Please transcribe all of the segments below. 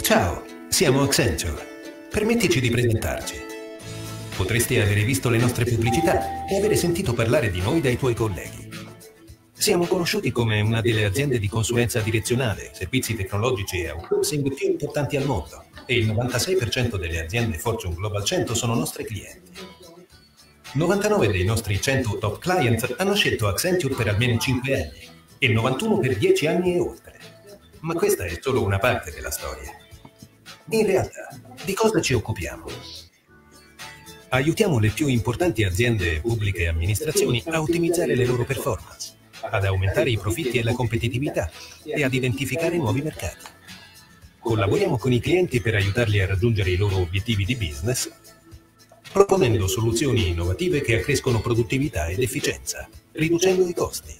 Ciao, siamo Accenture. Permettici di presentarci. Potresti avere visto le nostre pubblicità e avere sentito parlare di noi dai tuoi colleghi. Siamo conosciuti come una delle aziende di consulenza direzionale, servizi tecnologici e outsourcing più importanti al mondo e il 96% delle aziende Fortune Global 100 sono nostre clienti. 99 dei nostri 100 top client hanno scelto Accenture per almeno 5 anni e 91 per 10 anni e oltre. Ma questa è solo una parte della storia. In realtà, di cosa ci occupiamo? Aiutiamo le più importanti aziende pubbliche e amministrazioni a ottimizzare le loro performance, ad aumentare i profitti e la competitività e ad identificare nuovi mercati. Collaboriamo con i clienti per aiutarli a raggiungere i loro obiettivi di business, proponendo soluzioni innovative che accrescono produttività ed efficienza, riducendo i costi.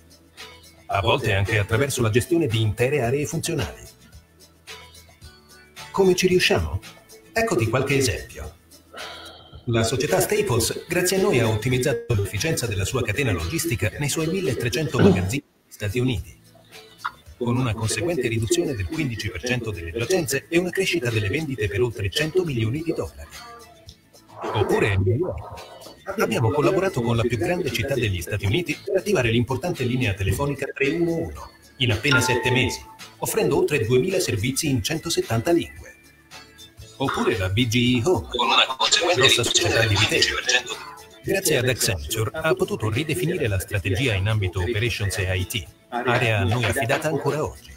A volte anche attraverso la gestione di intere aree funzionali. Come ci riusciamo? Eccoti qualche esempio. La società Staples, grazie a noi, ha ottimizzato l'efficienza della sua catena logistica nei suoi 1300 magazzini negli Stati Uniti, con una conseguente riduzione del 15% delle giacenze e una crescita delle vendite per oltre 100 milioni di dollari. Oppure New York. Abbiamo collaborato con la più grande città degli Stati Uniti per attivare l'importante linea telefonica 311 in appena 7 mesi, offrendo oltre 2000 servizi in 170 lingue. Oppure la BGE Home, con una conseguente grossa società di retail. Grazie ad Accenture ha potuto ridefinire la strategia in ambito operations e IT, area a noi affidata ancora oggi.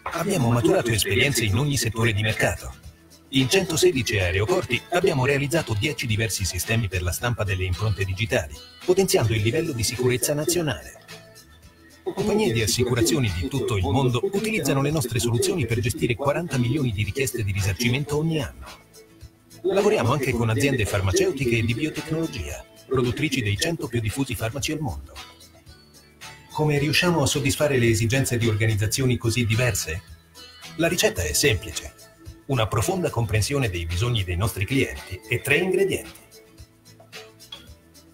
Abbiamo maturato esperienze in ogni settore di mercato. In 116 aeroporti abbiamo realizzato 10 diversi sistemi per la stampa delle impronte digitali, potenziando il livello di sicurezza nazionale. Compagnie di assicurazioni di tutto il mondo utilizzano le nostre soluzioni per gestire 40 milioni di richieste di risarcimento ogni anno. Lavoriamo anche con aziende farmaceutiche e di biotecnologia, produttrici dei 100 più diffusi farmaci al mondo. Come riusciamo a soddisfare le esigenze di organizzazioni così diverse? La ricetta è semplice. Una profonda comprensione dei bisogni dei nostri clienti e tre ingredienti.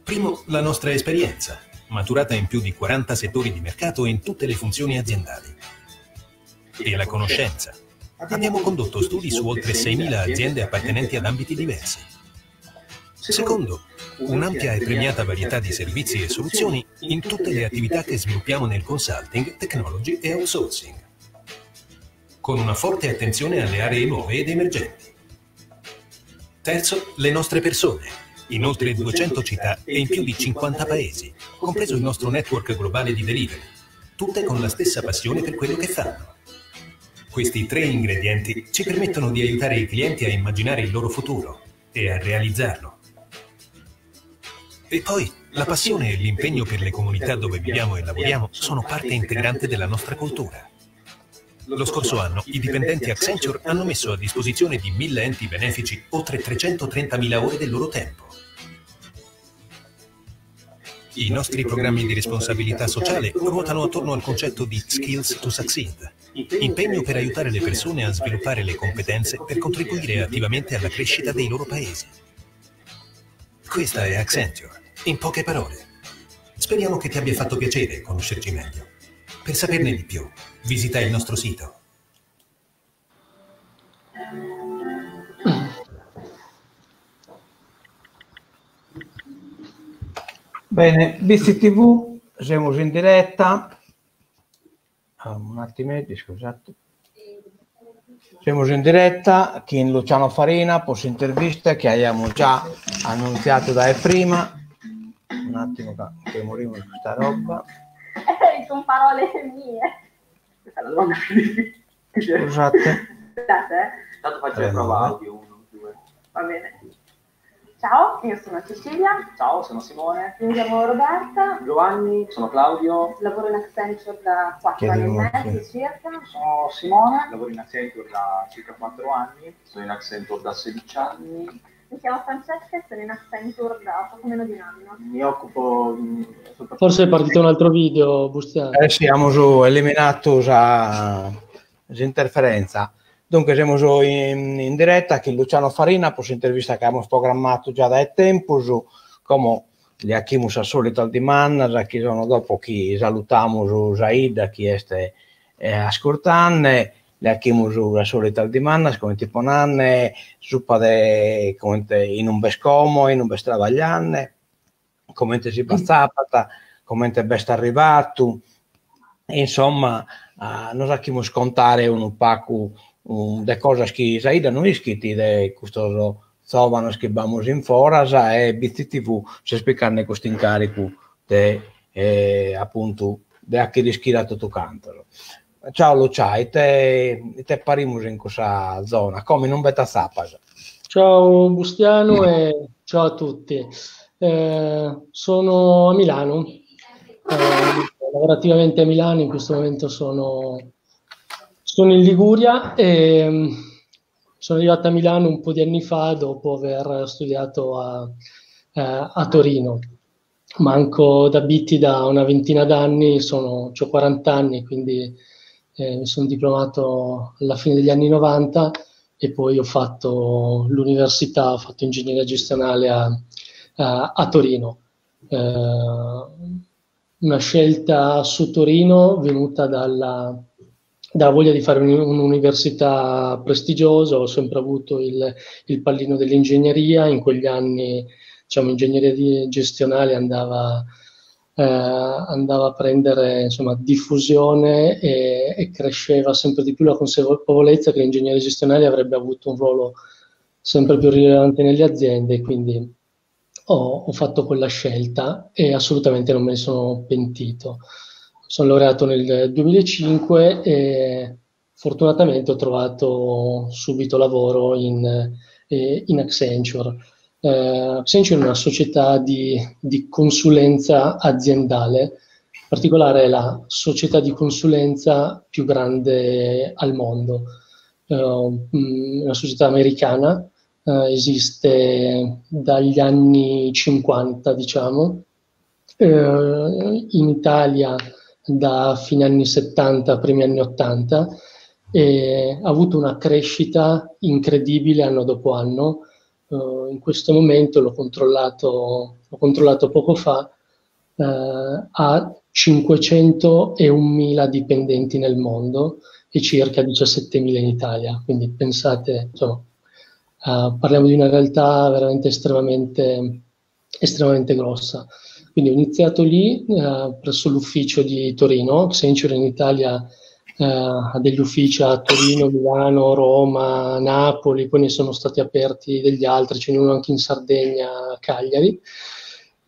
Primo, la nostra esperienza, maturata in più di 40 settori di mercato e in tutte le funzioni aziendali. E la conoscenza. Abbiamo condotto studi su oltre 6.000 aziende appartenenti ad ambiti diversi. Secondo, un'ampia e premiata varietà di servizi e soluzioni in tutte le attività che sviluppiamo nel consulting, technology e outsourcing, con una forte attenzione alle aree nuove ed emergenti. Terzo, le nostre persone, in oltre 200 città e in più di 50 paesi, compreso il nostro network globale di delivery, tutte con la stessa passione per quello che fanno. Questi tre ingredienti ci permettono di aiutare i clienti a immaginare il loro futuro e a realizzarlo. E poi la passione e l'impegno per le comunità dove viviamo e lavoriamo sono parte integrante della nostra cultura. Lo scorso anno i dipendenti Accenture hanno messo a disposizione di 1000 enti benefici oltre 330.000 ore del loro tempo. I nostri programmi di responsabilità sociale ruotano attorno al concetto di Skills to Succeed, impegno per aiutare le persone a sviluppare le competenze per contribuire attivamente alla crescita dei loro paesi. Questa è Accenture, in poche parole. Speriamo che ti abbia fatto piacere conoscerci meglio. Per saperne di più, visita il nostro sito. Bene, BCTV, siamo in diretta. Ah, un attimetto, scusate. Siamo in diretta con Luciano Farina, po s'intervista che abbiamo già annunziato da prima. Un attimo che moriamo di questa roba. Sono parole mie. Questa è la domanda più difficile. Scusate. Scusate, eh. Tanto faccio la prova audio, uno, due. Va bene. Ciao, io sono Cecilia. Ciao, sono Simone. Mi chiamo Roberta. Giovanni, sono Claudio. Lavoro in Accenture da 4 anni e mezzo circa. Sono Simone, lavoro in Accenture da circa 4 anni. Sono in Accenture da 16 anni. Mi chiamo Francesca e sono in Accenture da poco meno di un anno. Mi occupo, soprattutto Forse è partito un altro video, Bustiano. Eh sì, abbiamo su eliminato l'interferenza. Dunque siamo su in, in diretta con Luciano Farina, per l'intervista che abbiamo programmato già da tempo, su come Li 'achimus sas solitas dimandas chi sono dopo chi salutamus sa 'idda chi est ascurtande, li 'achimus sas solitas dimandas comente tipo nande supa de comente inumbe est como, inumbe est trabagliande, comente si b'atzapat, comente b'est arrivatu, e insomma nos 'achimus contare unu pacu de cosas chi sa 'idda no ischit de custos zovanos chi b'amus in foras e BTTV s'est picande custu incaricu de apuntu de 'achere ischire a totu cantos. Ciao Lucià, ite ite parimus in cussa zona? Como inumbe t'atzapas? Ciao Bustianu e ciao a tutti. Eh, sono a Milano, eh, lavorativamente a Milano, in questo momento sono, sono in Liguria e mm, sono arrivato a Milano un po' di anni fa dopo aver studiato a, eh, a Torino. Manco da Bitti da una ventina d'anni, sono, ho 40 anni, quindi eh, mi sono diplomato alla fine degli anni 90 e poi ho fatto l'università, ho fatto ingegneria gestionale a, a, a Torino. Eh, una scelta su Torino venuta dalla, dalla voglia di fare un'università prestigiosa, ho sempre avuto il, il pallino dell'ingegneria, in quegli anni diciamo, ingegneria gestionale andava, eh, andava a prendere insomma, diffusione e, e, cresceva sempre di più la consapevolezza che l'ingegneria gestionale avrebbe avuto un ruolo sempre più rilevante nelle aziende, quindi ho, ho fatto quella scelta e assolutamente non me ne sono pentito. Sono laureato nel 2005 e fortunatamente ho trovato subito lavoro in, eh, in Accenture. Eh, Accenture è una società di, di consulenza aziendale, in particolare è la società di consulenza più grande al mondo. Eh, una società americana, eh, esiste dagli anni 50, diciamo. Eh, in Italia da fine anni 70, primi anni 80, e ha avuto una crescita incredibile anno dopo anno. Uh, in questo momento, l'ho controllato, l'ho controllato poco fa, uh, ha 501.000 dipendenti nel mondo e circa 17.000 in Italia. Quindi pensate, insomma, uh, parliamo di una realtà veramente estremamente, estremamente grossa. Quindi ho iniziato lì presso l'ufficio di Torino, Accenture in Italia eh, ha degli uffici a Torino, Milano, Roma, Napoli, poi ne sono stati aperti degli altri, ce n'è uno anche in Sardegna, a Cagliari.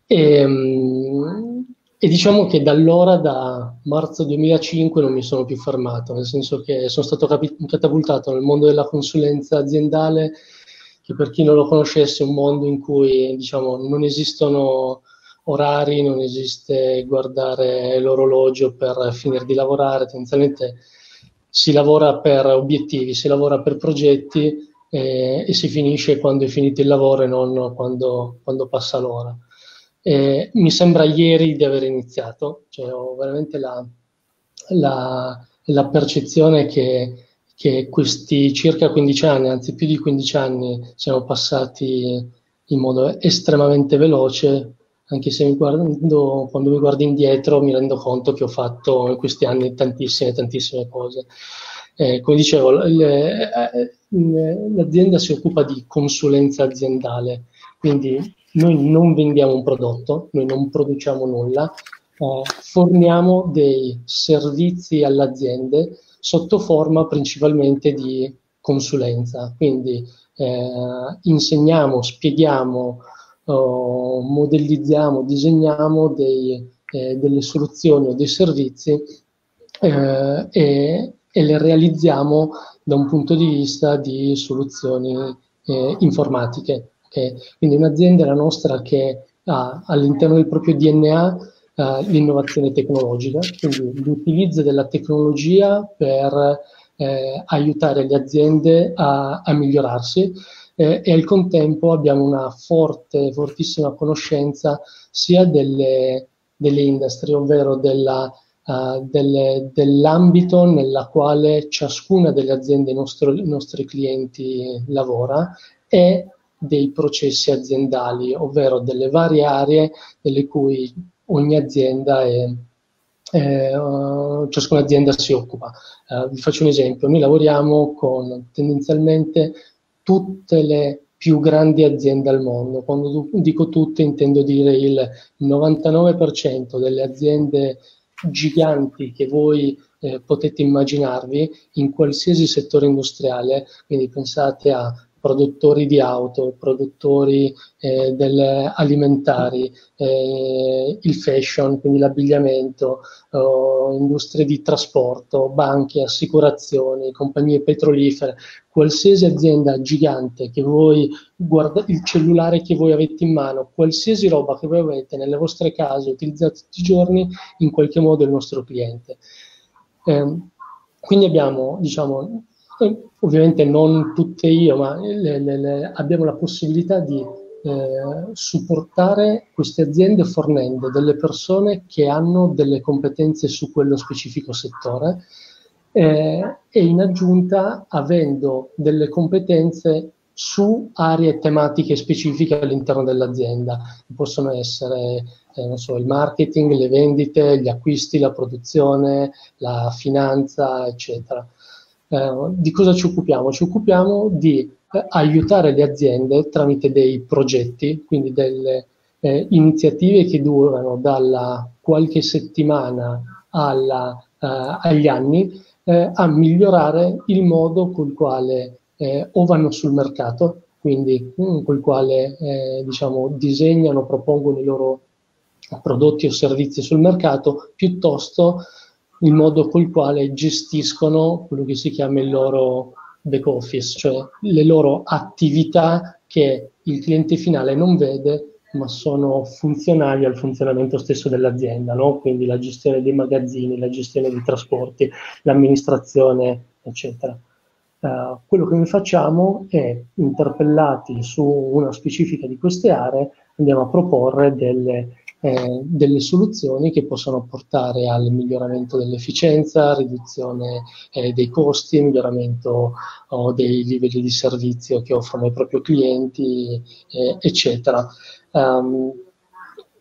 E, ehm, e diciamo che da allora, da marzo 2005, non mi sono più fermato, nel senso che sono stato capi- catapultato nel mondo della consulenza aziendale, che per chi non lo conoscesse è un mondo in cui diciamo, non esistono orari, non esiste guardare l'orologio per finire di lavorare, tendenzialmente si lavora per obiettivi, si lavora per progetti eh, e si finisce quando è finito il lavoro e non quando, quando passa l'ora. Eh, mi sembra ieri di aver iniziato, cioè ho veramente la, la, la percezione che, che questi circa 15 anni, anzi più di 15 anni, siamo passati in modo estremamente veloce, anche se mi guardo, quando mi guardo indietro mi rendo conto che ho fatto in questi anni tantissime, tantissime cose. Eh, come dicevo, le, eh, l'azienda si occupa di consulenza aziendale, quindi noi non vendiamo un prodotto, noi non produciamo nulla, eh, forniamo dei servizi alle aziende sotto forma principalmente di consulenza, quindi eh, insegniamo, spieghiamo, oh, modellizziamo, disegniamo dei, eh, delle soluzioni o dei servizi eh, e, e, le realizziamo da un punto di vista di soluzioni eh, informatiche. Okay? Quindi un'azienda è la nostra che ha all'interno del proprio DNA eh, l'innovazione tecnologica, quindi l'utilizzo della tecnologia per eh, aiutare le aziende a, a migliorarsi eh, e al contempo abbiamo una forte, fortissima conoscenza sia delle, delle industrie, ovvero della, uh, delle, dell'ambito nella quale ciascuna delle aziende nostro, i nostri clienti lavora e dei processi aziendali, ovvero delle varie aree delle cui ogni azienda è, ciascuna azienda si occupa. Vi faccio un esempio: noi lavoriamo con tendenzialmente tutte le più grandi aziende al mondo. Quando dico tutte intendo dire il 99% delle aziende giganti che voi potete immaginarvi in qualsiasi settore industriale, quindi pensate a produttori di auto, produttori del alimentari, il fashion, quindi l'abbigliamento, industrie di trasporto, banche, assicurazioni, compagnie petrolifere, qualsiasi azienda gigante che voi guardate, il cellulare che voi avete in mano, qualsiasi roba che voi avete nelle vostre case, utilizzate tutti i giorni, in qualche modo è il nostro cliente. Quindi abbiamo, diciamo, ovviamente non tutte io, ma abbiamo la possibilità di supportare queste aziende fornendo delle persone che hanno delle competenze su quello specifico settore e in aggiunta avendo delle competenze su aree tematiche specifiche all'interno dell'azienda. Possono essere non so, il marketing, le vendite, gli acquisti, la produzione, la finanza, eccetera. Di cosa ci occupiamo? Ci occupiamo di aiutare le aziende tramite dei progetti, quindi delle iniziative che durano dalla qualche settimana agli anni, a migliorare il modo col quale o vanno sul mercato, quindi col quale diciamo, disegnano, propongono i loro prodotti o servizi sul mercato, piuttosto il modo col quale gestiscono quello che si chiama il loro back office, cioè le loro attività che il cliente finale non vede, ma sono funzionali al funzionamento stesso dell'azienda, no? Quindi la gestione dei magazzini, la gestione dei trasporti, l'amministrazione, eccetera. Quello che noi facciamo è, interpellati su una specifica di queste aree, andiamo a proporre delle soluzioni che possono portare al miglioramento dell'efficienza, riduzione dei costi, miglioramento dei livelli di servizio che offrono ai propri clienti, eccetera.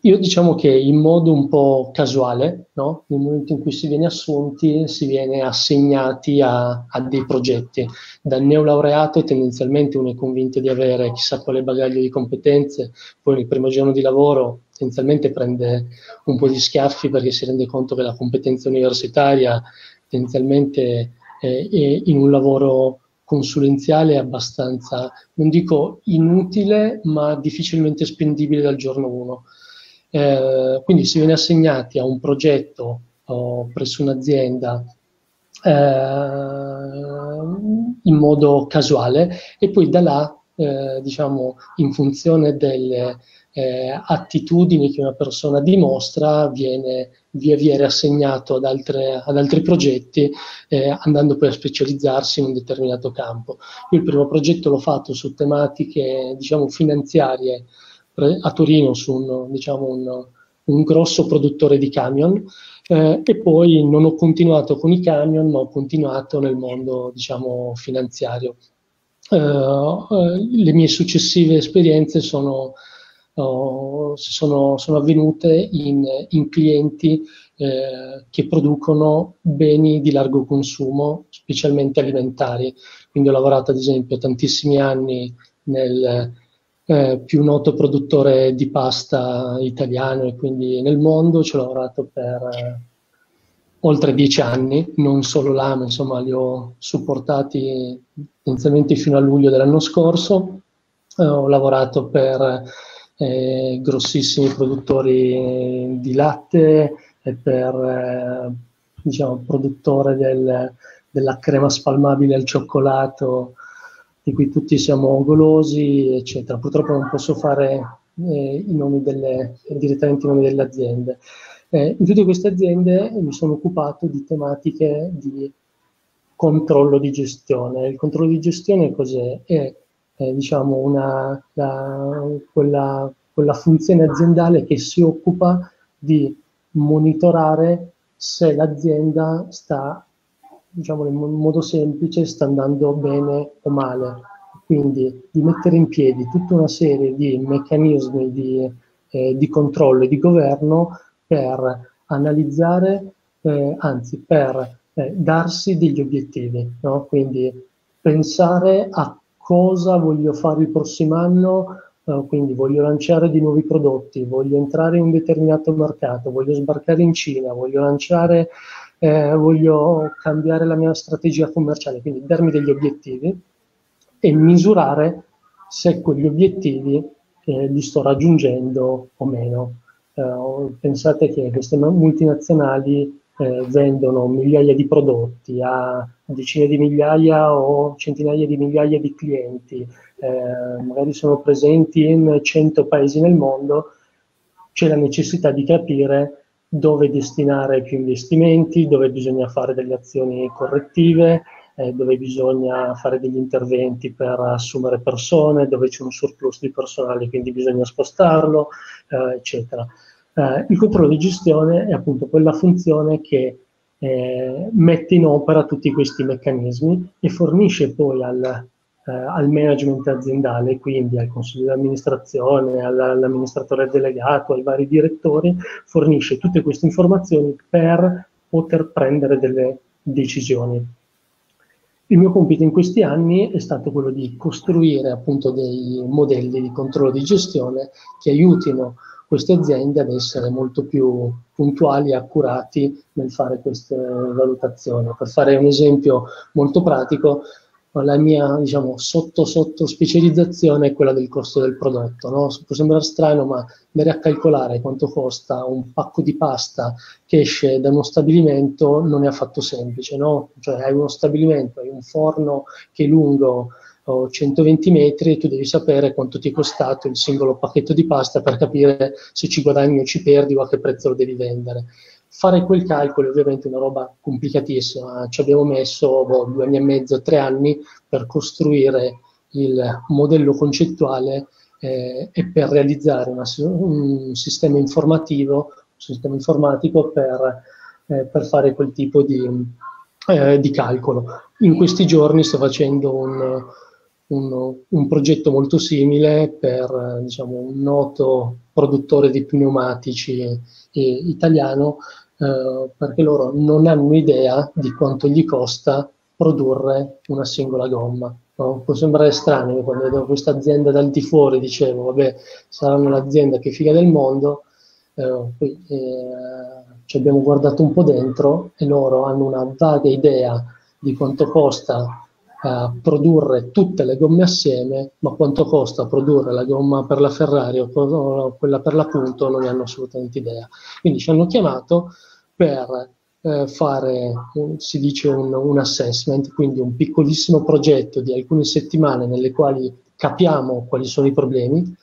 Io diciamo che in modo un po' casuale, no? Nel momento in cui si viene assunti, si viene assegnati a dei progetti. Da neolaureato tendenzialmente uno è convinto di avere chissà quale bagaglio di competenze, poi nel primo giorno di lavoro tendenzialmente prende un po' di schiaffi perché si rende conto che la competenza universitaria tendenzialmente è in un lavoro consulenziale è abbastanza, non dico inutile, ma difficilmente spendibile dal giorno 1. Quindi si viene assegnati a un progetto presso un'azienda in modo casuale e poi da là, diciamo, in funzione delle attitudini che una persona dimostra, viene via via riassegnato ad altri progetti, andando poi a specializzarsi in un determinato campo. Io il primo progetto l'ho fatto su tematiche, diciamo, finanziarie a Torino, su un grosso produttore di camion, e poi non ho continuato con i camion, ma ho continuato nel mondo, diciamo, finanziario. Le mie successive esperienze sono avvenute in clienti che producono beni di largo consumo, specialmente alimentari. Quindi ho lavorato ad esempio tantissimi anni nel più noto produttore di pasta italiano e quindi nel mondo. Ci ho lavorato per oltre 10 anni, non solo là, ma insomma li ho supportati tendenzialmente fino a luglio dell'anno scorso. Ho lavorato per grossissimi produttori di latte e per diciamo, produttore della crema spalmabile al cioccolato, di cui tutti siamo golosi, eccetera. Purtroppo non posso fare direttamente i nomi delle aziende. In tutte queste aziende mi sono occupato di tematiche di controllo di gestione. Il controllo di gestione cos'è? È diciamo quella funzione aziendale che si occupa di monitorare se l'azienda sta, diciamo in modo semplice, sta andando bene o male, ok? Quindi di mettere in piedi tutta una serie di meccanismi di, eh, di controllo e di governo per analizzare, eh, anzi per eh, darsi degli obiettivi, no? Quindi pensare a cosa voglio fare il prossimo anno, eh, quindi voglio lanciare di nuovi prodotti, voglio entrare in un determinato mercato, voglio sbarcare in Cina, voglio lanciare, eh, voglio cambiare la mia strategia commerciale, quindi darmi degli obiettivi e misurare se quegli obiettivi eh, li sto raggiungendo o meno. Eh, pensate che queste multinazionali eh, vendono migliaia di prodotti a decine di migliaia o centinaia di migliaia di clienti, eh, magari sono presenti in 100 paesi nel mondo, c'è la necessità di capire dove destinare più investimenti, dove bisogna fare delle azioni correttive, eh, dove bisogna fare degli interventi per assumere persone, dove c'è un surplus di personale, quindi bisogna spostarlo, eh, eccetera. Eh, il controllo di gestione è appunto quella funzione che eh, mette in opera tutti questi meccanismi e fornisce poi al, eh, al management aziendale, quindi al consiglio di amministrazione, all'amministratore delegato, ai vari direttori, fornisce tutte queste informazioni per poter prendere delle decisioni. Il mio compito in questi anni è stato quello di costruire appunto dei modelli di controllo di gestione che aiutino queste aziende ad essere molto più puntuali e accurati nel fare queste valutazioni. Per fare un esempio molto pratico, la mia diciamo, sotto sotto specializzazione è quella del costo del prodotto. No? Può sembrare strano, ma andare a calcolare quanto costa un pacco di pasta che esce da uno stabilimento non è affatto semplice. No? Cioè, hai uno stabilimento, hai un forno che è lungo 120 metri e tu devi sapere quanto ti è costato il singolo pacchetto di pasta per capire se ci guadagni o ci perdi o a che prezzo lo devi vendere. Fare quel calcolo è ovviamente una roba complicatissima, ci abbiamo messo boh, due anni e mezzo, tre anni per costruire il modello concettuale eh, e per realizzare una, un sistema informativo, un sistema informatico per, eh, per fare quel tipo di, eh, di calcolo. In questi giorni sto facendo un, un, un progetto molto simile per diciamo, un noto produttore di pneumatici eh, italiano eh, perché loro non hanno idea di quanto gli costa produrre una singola gomma. No? Può sembrare strano, quando vedevo questa azienda dal di fuori dicevo, vabbè, saranno l'azienda più figa del mondo, eh, poi eh, ci abbiamo guardato un po' dentro e loro hanno una vaga idea di quanto costa eh, produrre tutte le gomme assieme, ma quanto costa produrre la gomma per la Ferrari o quella per la Punto non ne hanno assolutamente idea. Quindi ci hanno chiamato per eh, fare, un, si dice, un, un assessment, quindi un piccolissimo progetto di alcune settimane nelle quali capiamo quali sono i problemi,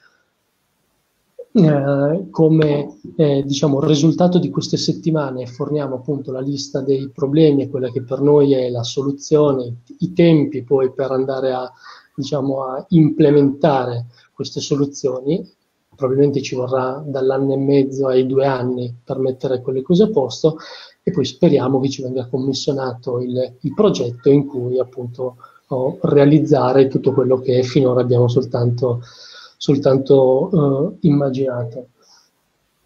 eh, come eh, diciamo, risultato di queste settimane forniamo appunto la lista dei problemi e quella che per noi è la soluzione, i tempi poi per andare a, diciamo, a implementare queste soluzioni. Probabilmente ci vorrà dall'anno e mezzo ai due anni per mettere quelle cose a posto e poi speriamo che ci venga commissionato il, il progetto in cui appunto oh, realizzare tutto quello che finora abbiamo soltanto soltanto eh, immaginato.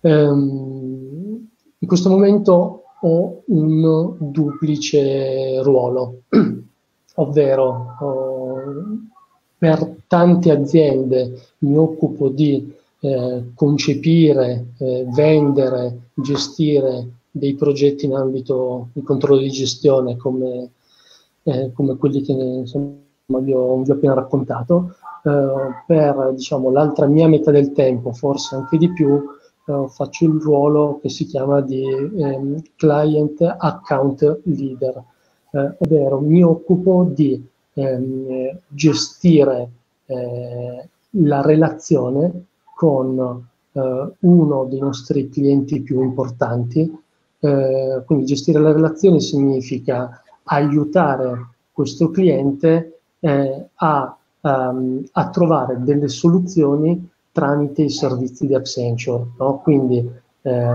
Ehm, in questo momento ho un duplice ruolo, ovvero oh, per tante aziende mi occupo di eh, concepire, eh, vendere, gestire dei progetti in ambito di controllo di gestione come, eh, come quelli che insomma, vi ho, vi ho appena raccontato, eh, per diciamo, l'altra mia metà del tempo, forse anche di più, eh, faccio il ruolo che si chiama di ehm, Client Account Leader, eh, ovvero mi occupo di ehm, gestire eh, la relazione con eh, uno dei nostri clienti più importanti. Eh, quindi gestire la relazione significa aiutare questo cliente eh, a, um, a, trovare delle soluzioni tramite i servizi di Accenture. No? Quindi eh,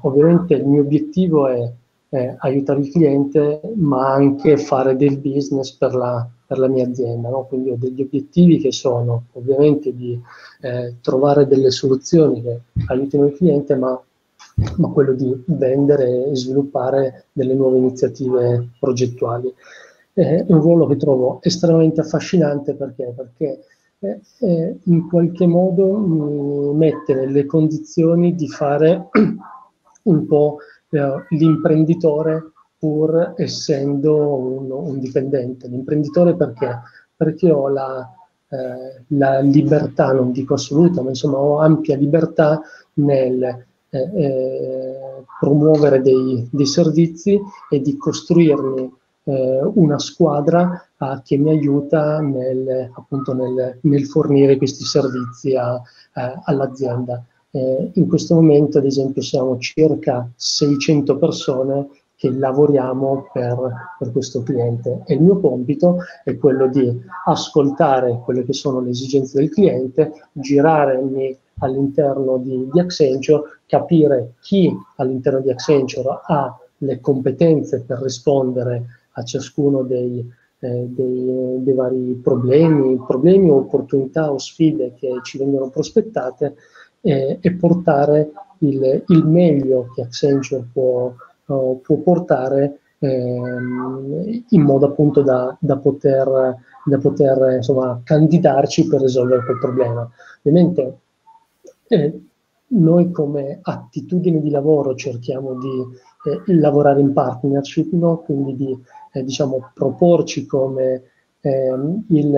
ovviamente il mio obiettivo è eh, aiutare il cliente, ma anche fare del business per la, per la mia azienda, no? Quindi ho degli obiettivi che sono ovviamente di eh, trovare delle soluzioni che aiutino il cliente, ma, ma quello di vendere e sviluppare delle nuove iniziative progettuali. È un ruolo che trovo estremamente affascinante perché? Perché eh, eh, in qualche modo mi mette nelle condizioni di fare un po' eh, l'imprenditore pur essendo un, un dipendente. L'imprenditore perché? Perché ho la, eh, la libertà, non dico assoluta, ma insomma ho ampia libertà nel eh, eh, promuovere dei, dei servizi e di costruirmi eh, una squadra eh, che mi aiuta nel, appunto nel, nel fornire questi servizi a, eh, all'azienda. Eh, in questo momento, ad esempio, siamo circa 600 persone che lavoriamo per, per questo cliente e il mio compito è quello di ascoltare quelle che sono le esigenze del cliente, girarmi all'interno di, di Accenture, capire chi all'interno di Accenture ha le competenze per rispondere a ciascuno dei, eh, dei, dei vari problemi, problemi o opportunità o sfide che ci vengono prospettate eh, e portare il, il meglio che Accenture può, può portare ehm, in modo appunto da, da poter, da poter insomma, candidarci per risolvere quel problema. Ovviamente eh, noi come attitudine di lavoro cerchiamo di eh, lavorare in partnership, no? quindi di eh, diciamo, proporci come ehm, il,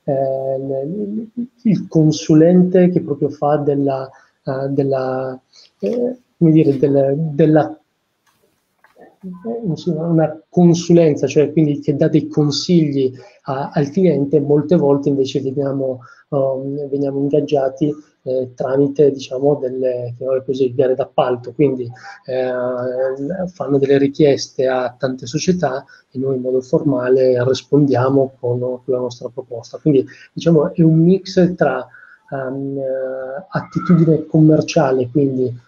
eh, il consulente che proprio fa della, uh, della, eh, come dire, del, della una consulenza, cioè quindi che dà dei consigli a, al cliente, molte volte invece veniamo, um, veniamo ingaggiati eh, tramite diciamo delle così, gare d'appalto, quindi eh, fanno delle richieste a tante società e noi in modo formale rispondiamo con, con la nostra proposta. Quindi diciamo è un mix tra um, attitudine commerciale, quindi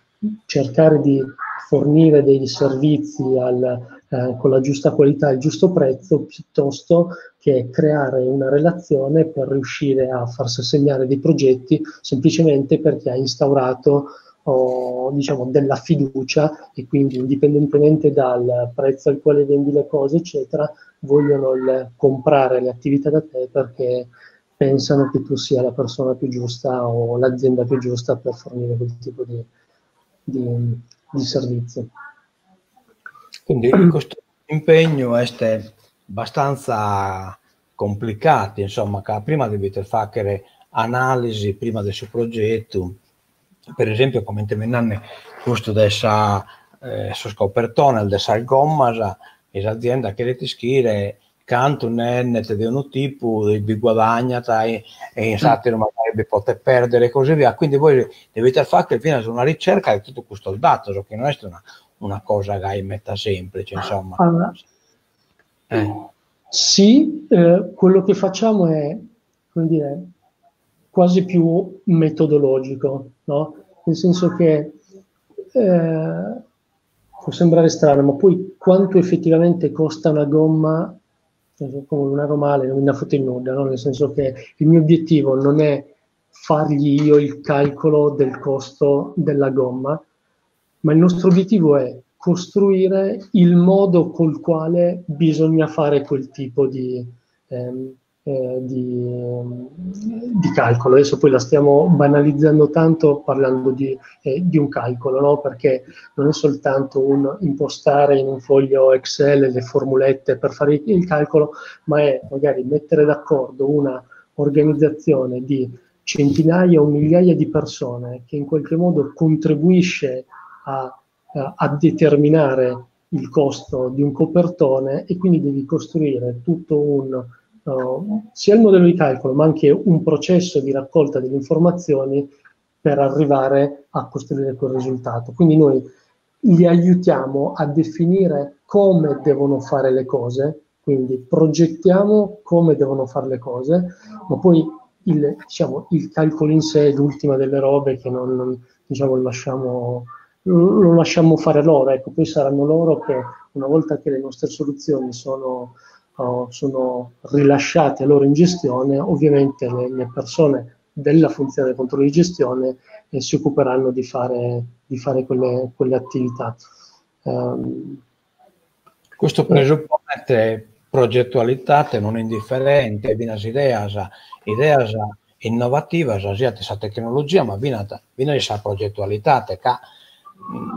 cercare di fornire dei servizi al, eh, con la giusta qualità e il giusto prezzo, piuttosto che creare una relazione per riuscire a farsi assegnare dei progetti semplicemente perché ha instaurato oh, diciamo, della fiducia e quindi indipendentemente dal prezzo al quale vendi le cose, eccetera, vogliono il, comprare le attività da te perché pensano che tu sia la persona più giusta o l'azienda più giusta per fornire quel tipo di, di, di servizio. Quindi questo impegno è abbastanza complicato, insomma, che prima dovete fare analisi prima del suo progetto, per esempio, come te menanne questo dessa eh, sos copertone, dessa gommas, l'azienda che le scrive canto ne di un tipo vi guadagna e, e in satiro magari vi potete perdere e così via. Quindi voi dovete fare fino a una ricerca di tutto questo dato, che non è una, una cosa che metta semplice, insomma. Allora, eh. Sì, eh, quello che facciamo è, come dire, quasi più metodologico, no? Nel senso che eh, può sembrare strano, ma poi quanto effettivamente costa una gomma come una romale, non mi ne fotte nulla, no? nel senso che il mio obiettivo non è fargli io il calcolo del costo della gomma, ma il nostro obiettivo è costruire il modo col quale bisogna fare quel tipo di, ehm, eh, di, di, calcolo. Adesso poi la stiamo banalizzando tanto parlando di, eh, di un calcolo, no? perché non è soltanto un impostare in un foglio Excel le formulette per fare il calcolo, ma è magari mettere d'accordo una organizzazione di centinaia o migliaia di persone che in qualche modo contribuisce a, a, a determinare il costo di un copertone e quindi devi costruire tutto un uh, sia il modello di calcolo ma anche un processo di raccolta delle informazioni per arrivare a costruire quel risultato. Quindi noi li aiutiamo a definire come devono fare le cose, quindi progettiamo come devono fare le cose, ma poi il, diciamo, il calcolo in sé è l'ultima delle robe che non, non diciamo, lasciamo, lo lasciamo fare loro. Ecco, poi saranno loro che una volta che le nostre soluzioni sono oh, sono rilasciati a loro in gestione, ovviamente le, le persone della funzione controllo di gestione eh, si occuperanno di fare, di fare quelle, quelle attività. Um, Questo presuppone progetualidade non indifferente, finas ideas, ideas innovativas, siat in sa tecnologia, ma finas finas in sa progetualidade, ca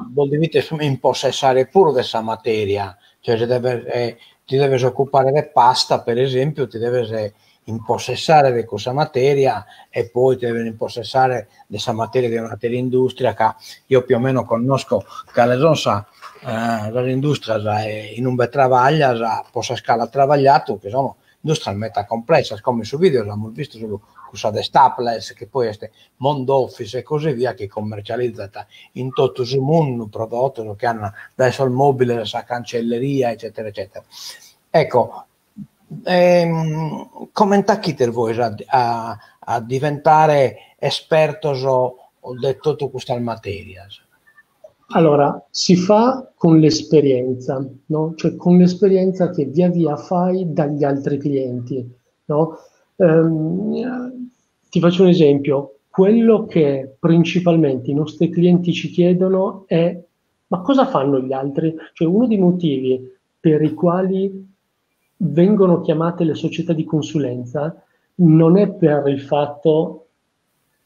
bos devides impossessare puru de sa materia, cioè si deves ti deves occupare de pasta, per esempiu, ti deves impossessare de cussa materia e poi ti deves impossessare de sa materia de un'atera industria, ca io più o meno connosco cale son sa sas industrias in umbe trabaglias, po sa scala trabagliatu, chi sono industrias meda complessas, como in su video l'amus bistu solu cussa de Staples, chi poi est Mondoffice e così via, chi commercializat in totu su mundu prodotos chi an dae sos mobiles a sa cancelleria eccetera eccetera. Ecco, comente 'achides vois a a a diventare espertos de totu custas materias? Allora, si fa con l'esperienza, no? Cioè con l'esperienza che via via fai dagli altri clienti, no? Um, ti faccio un esempio. Quello che principalmente i nostri clienti ci chiedono è ma cosa fanno gli altri? Cioè uno dei motivi per i quali vengono chiamate le società di consulenza non è per il fatto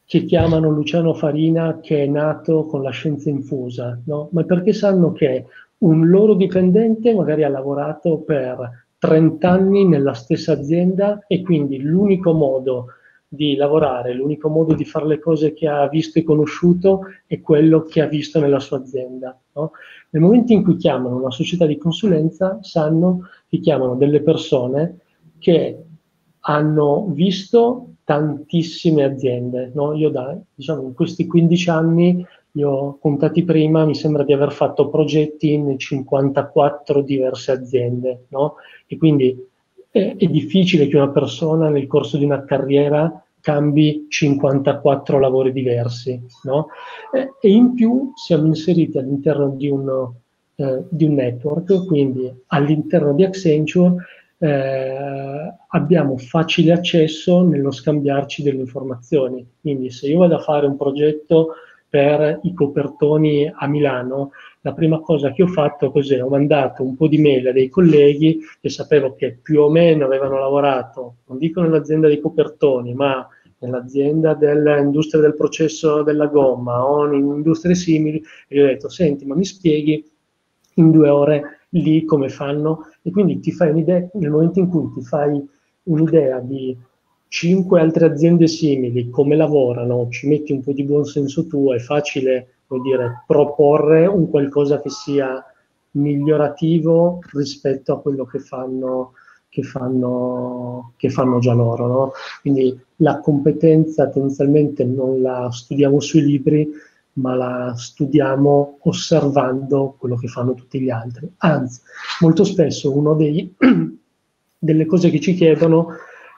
che chiamano Luciano Farina che è nato con la scienza infusa, no? Ma perché sanno che un loro dipendente magari ha lavorato per 30 anni nella stessa azienda e quindi l'unico modo di lavorare, l'unico modo di fare le cose che ha visto e conosciuto è quello che ha visto nella sua azienda. No? Nel momento in cui chiamano una società di consulenza, sanno che chiamano delle persone che hanno visto tantissime aziende. No? Io da, diciamo, in questi 15 anni, li ho contati prima, mi sembra di aver fatto progetti in 54 diverse aziende. No? E quindi è, è difficile che una persona nel corso di una carriera cambi 54 lavori diversi. No? E, e in più siamo inseriti all'interno di un, eh, di un network, quindi all'interno di Accenture eh, abbiamo facile accesso nello scambiarci delle informazioni. Quindi se io vado a fare un progetto per i copertoni a Milano, la prima cosa che ho fatto cos'è? Ho mandato un po' di mail a dei colleghi che sapevo che più o meno avevano lavorato, non dico nell'azienda dei copertoni, ma nell'azienda dell'industria del processo della gomma o in industrie simili, e gli ho detto, senti, ma mi spieghi in due ore lì come fanno? E quindi ti fai un'idea, nel momento in cui ti fai un'idea di cinque altre aziende simili, come lavorano, ci metti un po' di buon senso tuo, è facile, vuol dire, proporre un qualcosa che sia migliorativo rispetto a quello che fanno, che fanno, che fanno già loro. No? Quindi la competenza tendenzialmente non la studiamo sui libri, ma la studiamo osservando quello che fanno tutti gli altri. Anzi, molto spesso una delle cose che ci chiedono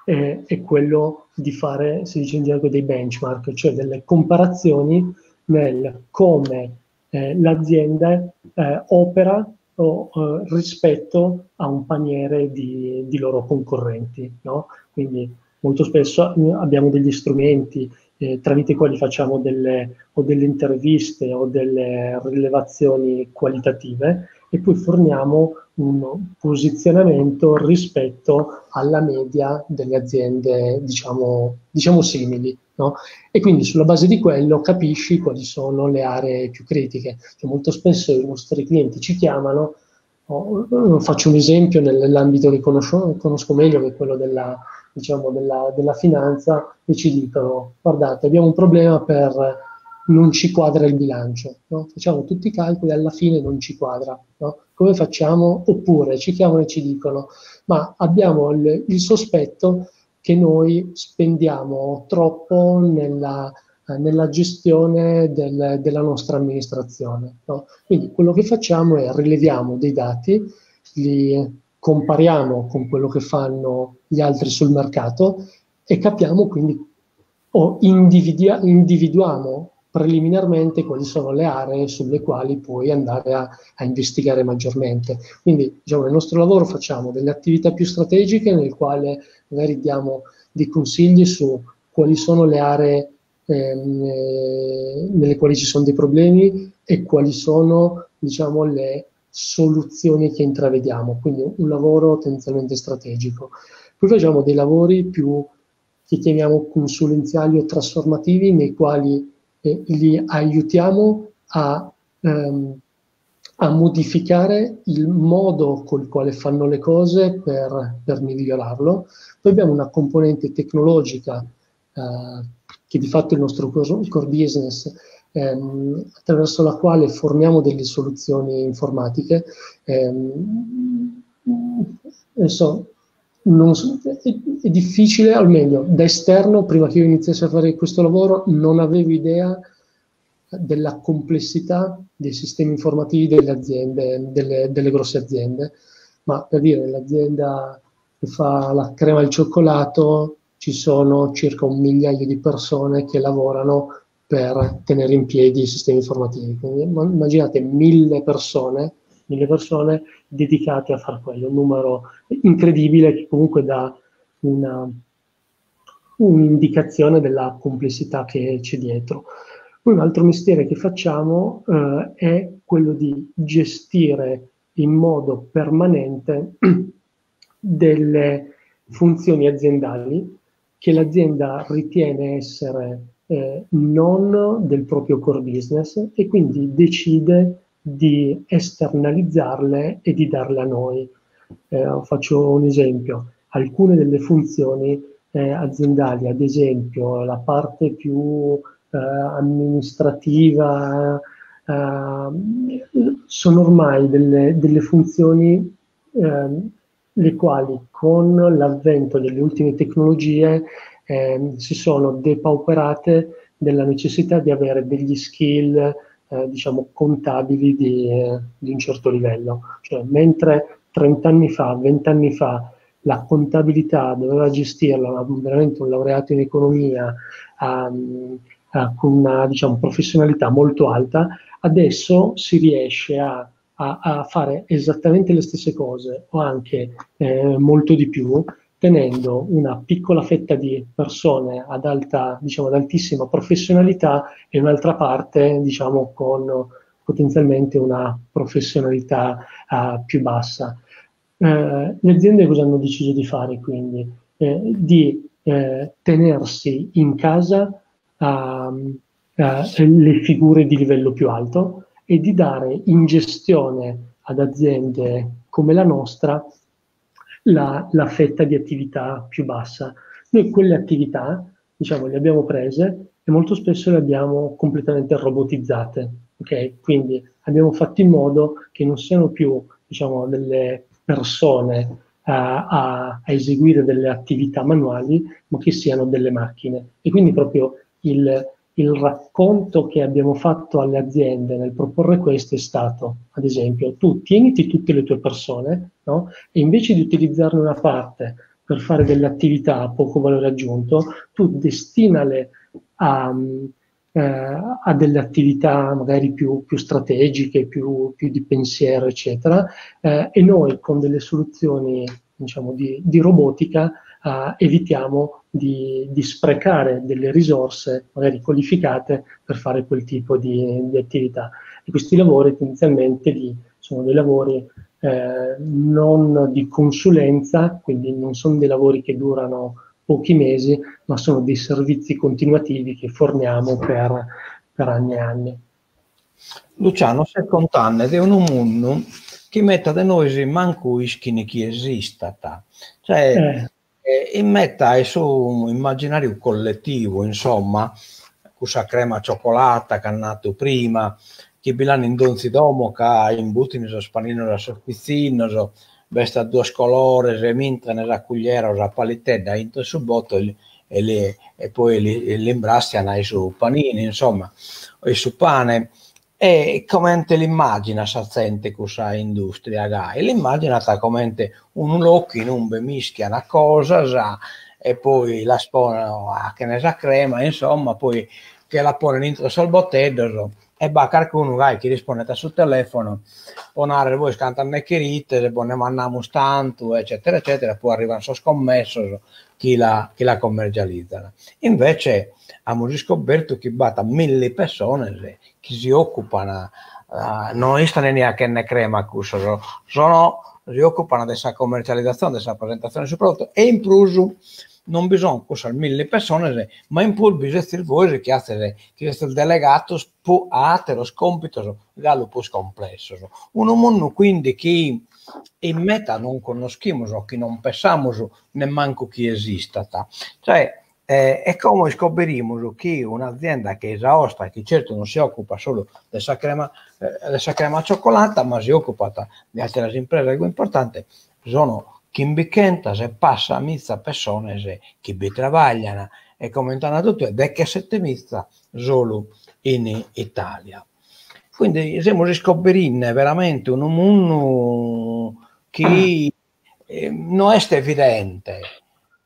è, è quello di fare, si dice in gergo, dei benchmark, cioè delle comparazioni nel come eh, l'azienda eh, opera o, eh, rispetto a un paniere di, di loro concorrenti. No? Quindi molto spesso eh, abbiamo degli strumenti eh, tramite i quali facciamo delle, o delle interviste o delle rilevazioni qualitative e poi forniamo un posizionamento rispetto alla media delle aziende, diciamo, diciamo simili. No? E quindi sulla base di quello capisci quali sono le aree più critiche. Cioè, molto spesso i nostri clienti ci chiamano, oh, faccio un esempio nell'ambito che conosco, conosco meglio, che è quello della, diciamo, della, della finanza, e ci dicono, guardate, abbiamo un problema per non ci quadra il bilancio, no? Facciamo tutti i calcoli e alla fine non ci quadra, no? Come facciamo? Oppure ci chiamano e ci dicono, ma abbiamo il, il sospetto che noi spendiamo troppo nella, nella gestione del, della nostra amministrazione. No? Quindi quello che facciamo è rileviamo dei dati, li compariamo con quello che fanno gli altri sul mercato e capiamo quindi o individuiamo preliminarmente quali sono le aree sulle quali puoi andare a, a investigare maggiormente. Quindi, diciamo, nel nostro lavoro facciamo delle attività più strategiche nel quale magari diamo dei consigli su quali sono le aree ehm, eh, nelle quali ci sono dei problemi e quali sono, diciamo, le soluzioni che intravediamo, quindi un lavoro tendenzialmente strategico. Poi facciamo dei lavori più che chiamiamo consulenziali o trasformativi, nei quali eh, li aiutiamo a, ehm, a modificare il modo col quale fanno le cose per, per migliorarlo. Poi abbiamo una componente tecnologica eh, che di fatto è il nostro core, core business, ehm, attraverso la quale forniamo delle soluzioni informatiche. Ehm, adesso non so, è, è difficile, o meglio, da esterno, prima che io iniziassi a fare questo lavoro, non avevo idea della complessità dei sistemi informativi delle aziende, delle, delle grosse aziende. Ma per dire, l'azienda che fa la crema al cioccolato, ci sono circa un migliaio di persone che lavorano per tenere in piedi i sistemi informativi. Quindi immaginate 1000 persone, 1000 persone dedicate a far quello, un numero incredibile che comunque dà una, un'indicazione della complessità che c'è dietro. Poi un altro mestiere che facciamo eh, è quello di gestire in modo permanente delle funzioni aziendali che l'azienda ritiene essere eh, non del proprio core business e quindi decide di esternalizzarle e di darle a noi. Eh, faccio un esempio, alcune delle funzioni eh, aziendali, ad esempio la parte più eh, amministrativa, eh, sono ormai delle, delle funzioni ehm, le quali con l'avvento delle ultime tecnologie eh, si sono depauperate della necessità di avere degli skill eh, diciamo contabili di, eh, di, un certo livello. Cioè, mentre 30 anni fa, 20 anni fa, la contabilità doveva gestirla veramente un laureato in economia um, uh, con una diciamo, professionalità molto alta, adesso si riesce a, a, a fare esattamente le stesse cose o anche eh, molto di più, tenendo una piccola fetta di persone ad alta, diciamo, ad altissima professionalità e un'altra parte, diciamo, con potenzialmente una professionalità uh, più bassa. Eh, le aziende cosa hanno deciso di fare quindi? Eh, di eh, tenersi in casa uh, le figure di livello più alto e di dare in gestione ad aziende come la nostra la, la fetta di attività più bassa. Noi quelle attività, diciamo, le abbiamo prese e molto spesso le abbiamo completamente robotizzate. Okay? Quindi abbiamo fatto in modo che non siano più, diciamo, delle persone a, a, a eseguire delle attività manuali, ma che siano delle macchine. E quindi proprio il, il racconto che abbiamo fatto alle aziende nel proporre questo è stato, ad esempio, tu tieniti tutte le tue persone, no? E invece di utilizzarne una parte per fare delle attività a poco valore aggiunto, tu destinale a, eh, a delle attività magari più, più strategiche, più, più, di pensiero, eccetera, eh, e noi con delle soluzioni diciamo, di, di robotica eh, evitiamo di, di, sprecare delle risorse magari qualificate per fare quel tipo di, di attività. E questi lavori tendenzialmente li, sono dei lavori eh, non di consulenza, quindi non sono dei lavori che durano pochi mesi, ma sono dei servizi continuativi che forniamo per, per anni e anni. Luciano, ses contande de unu mundu chi meta de nois mancu ischin chi esistat. Cioè, eh. Eh, in meta 'e su immaginariu collettivu, insomma, cussa crema a cioccolata ch'as natu prima, chi bi l'an in donzi domo ca imbutin sos paninos a sos pitzinnos, b'est a duos colores e mintren sa cugliera o sa palittedda intro 'e su botto e e li e poi li l'imbrassian in su paninu, insomma, o in su pane. E comente l'immaginat sa zente cussa industria gai? L'immaginat comente unu locu inumbe mischian cosas e poi las ponen, 'achen sa crema, insomma, poi Che la ponen intro sos boteddos e b'at carcunu gai chi rispondet a su telefono po narrer bois cantas nde cherites, bos nde mandamus tantu eccetera eccetera, poi arrivan sos commessos chi la chi la commercializan. Invece amus iscobertu chi b'at milli pessones chi si occupan, no istan inie achende crema cussos, sono si occupan de sa commercializzazione, de sa presentazione de su prodotto e in prus non bi son cussas milli pessones, ma in prus bi sezis bois chi atzes chi sezis delegados a àteros còmpitos galu prus complessos. Unu mundu quindi chi in meta non connoschimus o chi non pensamus nemmancu chi esistat. Cioè, e como iscoberimus chi un'azienda che sa 'ostra, chi certu non si òcupat solu de sa crema de sa crema cioccolata, ma si òcupat de àteras impresas pius importantes, sono chimbichentas e passa mitza pessones chi bi trabaglian e comente an nadu tue dechesete mitza solu in Italia. Quindi semus iscoberinde veramente unu mundu chi no est evidente,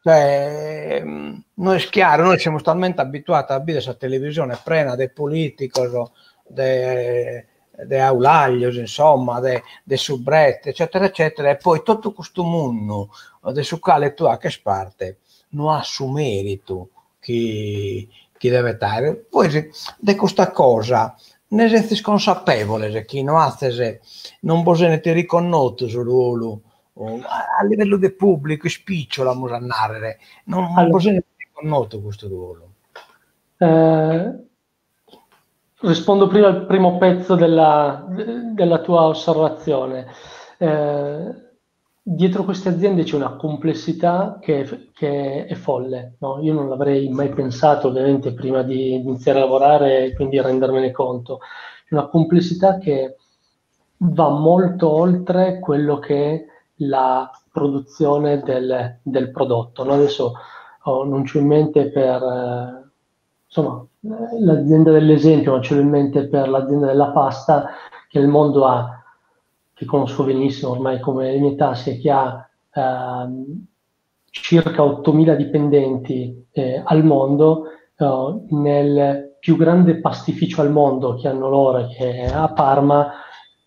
cioè no est chiaru, nois semus talmente abituados a bider sa televisione prena de politicos, de de aulaglios, insomma, de de soubrette, eccetera eccetera, e poi totu custu mundu de su cale tue 'aches parte no at su meritu chi chi devet aer. Bois de custa cosa nde sezis consapevoles chi no atzes, non bos 'enit riconnotu su ruolu a livellu de pubblicu, ispicciolu amus a narrer, non bos 'enit riconnotu custu ruolu. Rispondo prima al primo pezzo della, della tua osservazione. Eh, dietro queste aziende c'è una complessità che, che è folle. No? Io non l'avrei mai pensato, ovviamente, prima di iniziare a lavorare e quindi rendermene conto. C'è una complessità che va molto oltre quello che è la produzione del, del prodotto. No? Adesso oh, non c'ho in mente per... Eh, insomma, l'azienda dell'esempio, ma ce l'ho in mente per l'azienda della pasta, che il mondo ha, che conosco benissimo ormai come le mie tasche, che ha ehm, circa 8.000 dipendenti eh, al mondo, eh, nel più grande pastificio al mondo che hanno loro, che è a Parma,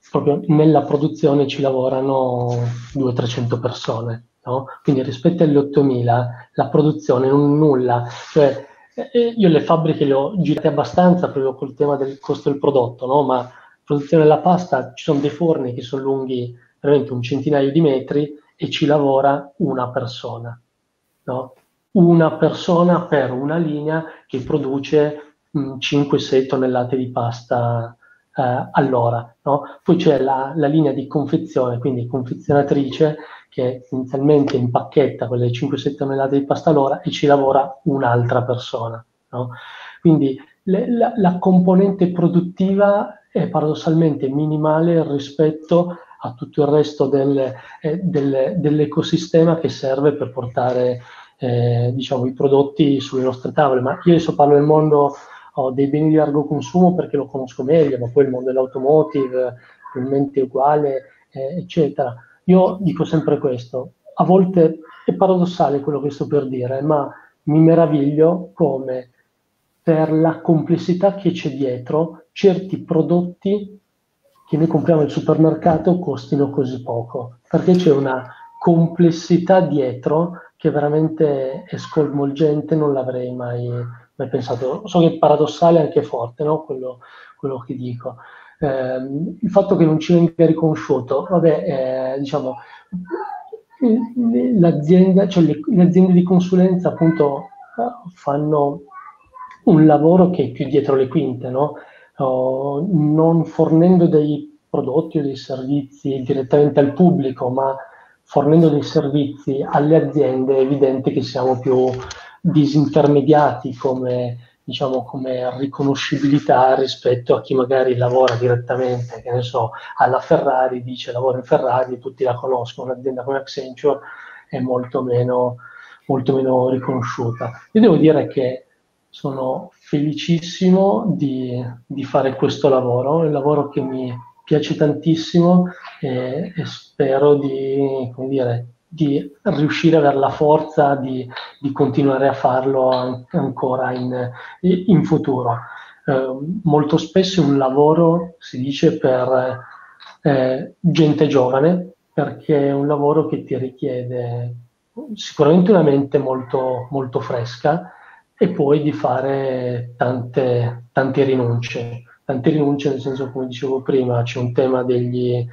proprio nella produzione ci lavorano 200-300 persone. No? Quindi rispetto alle 8.000 la produzione non nulla. Cioè, eh, io le fabbriche le ho girate abbastanza proprio col tema del costo del prodotto, no? ma produzione della pasta ci sono dei forni che sono lunghi veramente un centinaio di metri e ci lavora una persona. No? Una persona per una linea che produce 5-6 tonnellate di pasta eh, all'ora. No? Poi c'è la, la linea di confezione, quindi confezionatrice, che inizialmente impacchetta quelle 5-6 tonnellate di pasta all'ora e ci lavora un'altra persona. No? Quindi le, la, la componente produttiva è paradossalmente minimale rispetto a tutto il resto del, eh, del, dell'ecosistema che serve per portare eh, diciamo, i prodotti sulle nostre tavole. Ma io adesso parlo del mondo oh, dei beni di largo consumo perché lo conosco meglio, ma poi il mondo dell'automotive probabilmente è uguale, eh, eccetera. Io dico sempre questo, a volte è paradossale quello che sto per dire, ma mi meraviglio come per la complessità che c'è dietro, certi prodotti che noi compriamo al supermercato costino così poco, perché c'è una complessità dietro che veramente è sconvolgente, non l'avrei mai, mai pensato. So che è paradossale e anche forte, no? quello, quello che dico. Eh, il fatto che non ci venga riconosciuto, vabbè, eh, diciamo, l'azienda, cioè le, le aziende di consulenza appunto fanno un lavoro che è più dietro le quinte, no? Oh, non fornendo dei prodotti o dei servizi direttamente al pubblico, ma fornendo dei servizi alle aziende, è evidente che siamo più disintermediati come, diciamo, come riconoscibilità rispetto a chi magari lavora direttamente, che ne so, alla Ferrari, dice lavoro in Ferrari, tutti la conoscono, un'azienda come Accenture è molto meno, molto meno riconosciuta. Io devo dire che sono felicissimo di, di fare questo lavoro, è un lavoro che mi piace tantissimo e, e spero di, come dire, di riuscire ad avere la forza di, di continuare a farlo ancora in, in futuro. Molto spesso è un lavoro, si dice, per gente giovane, perché è un lavoro che ti richiede sicuramente una mente molto, molto fresca e poi di fare tante, tante rinunce. Tante rinunce nel senso, come dicevo prima, c'è un tema degli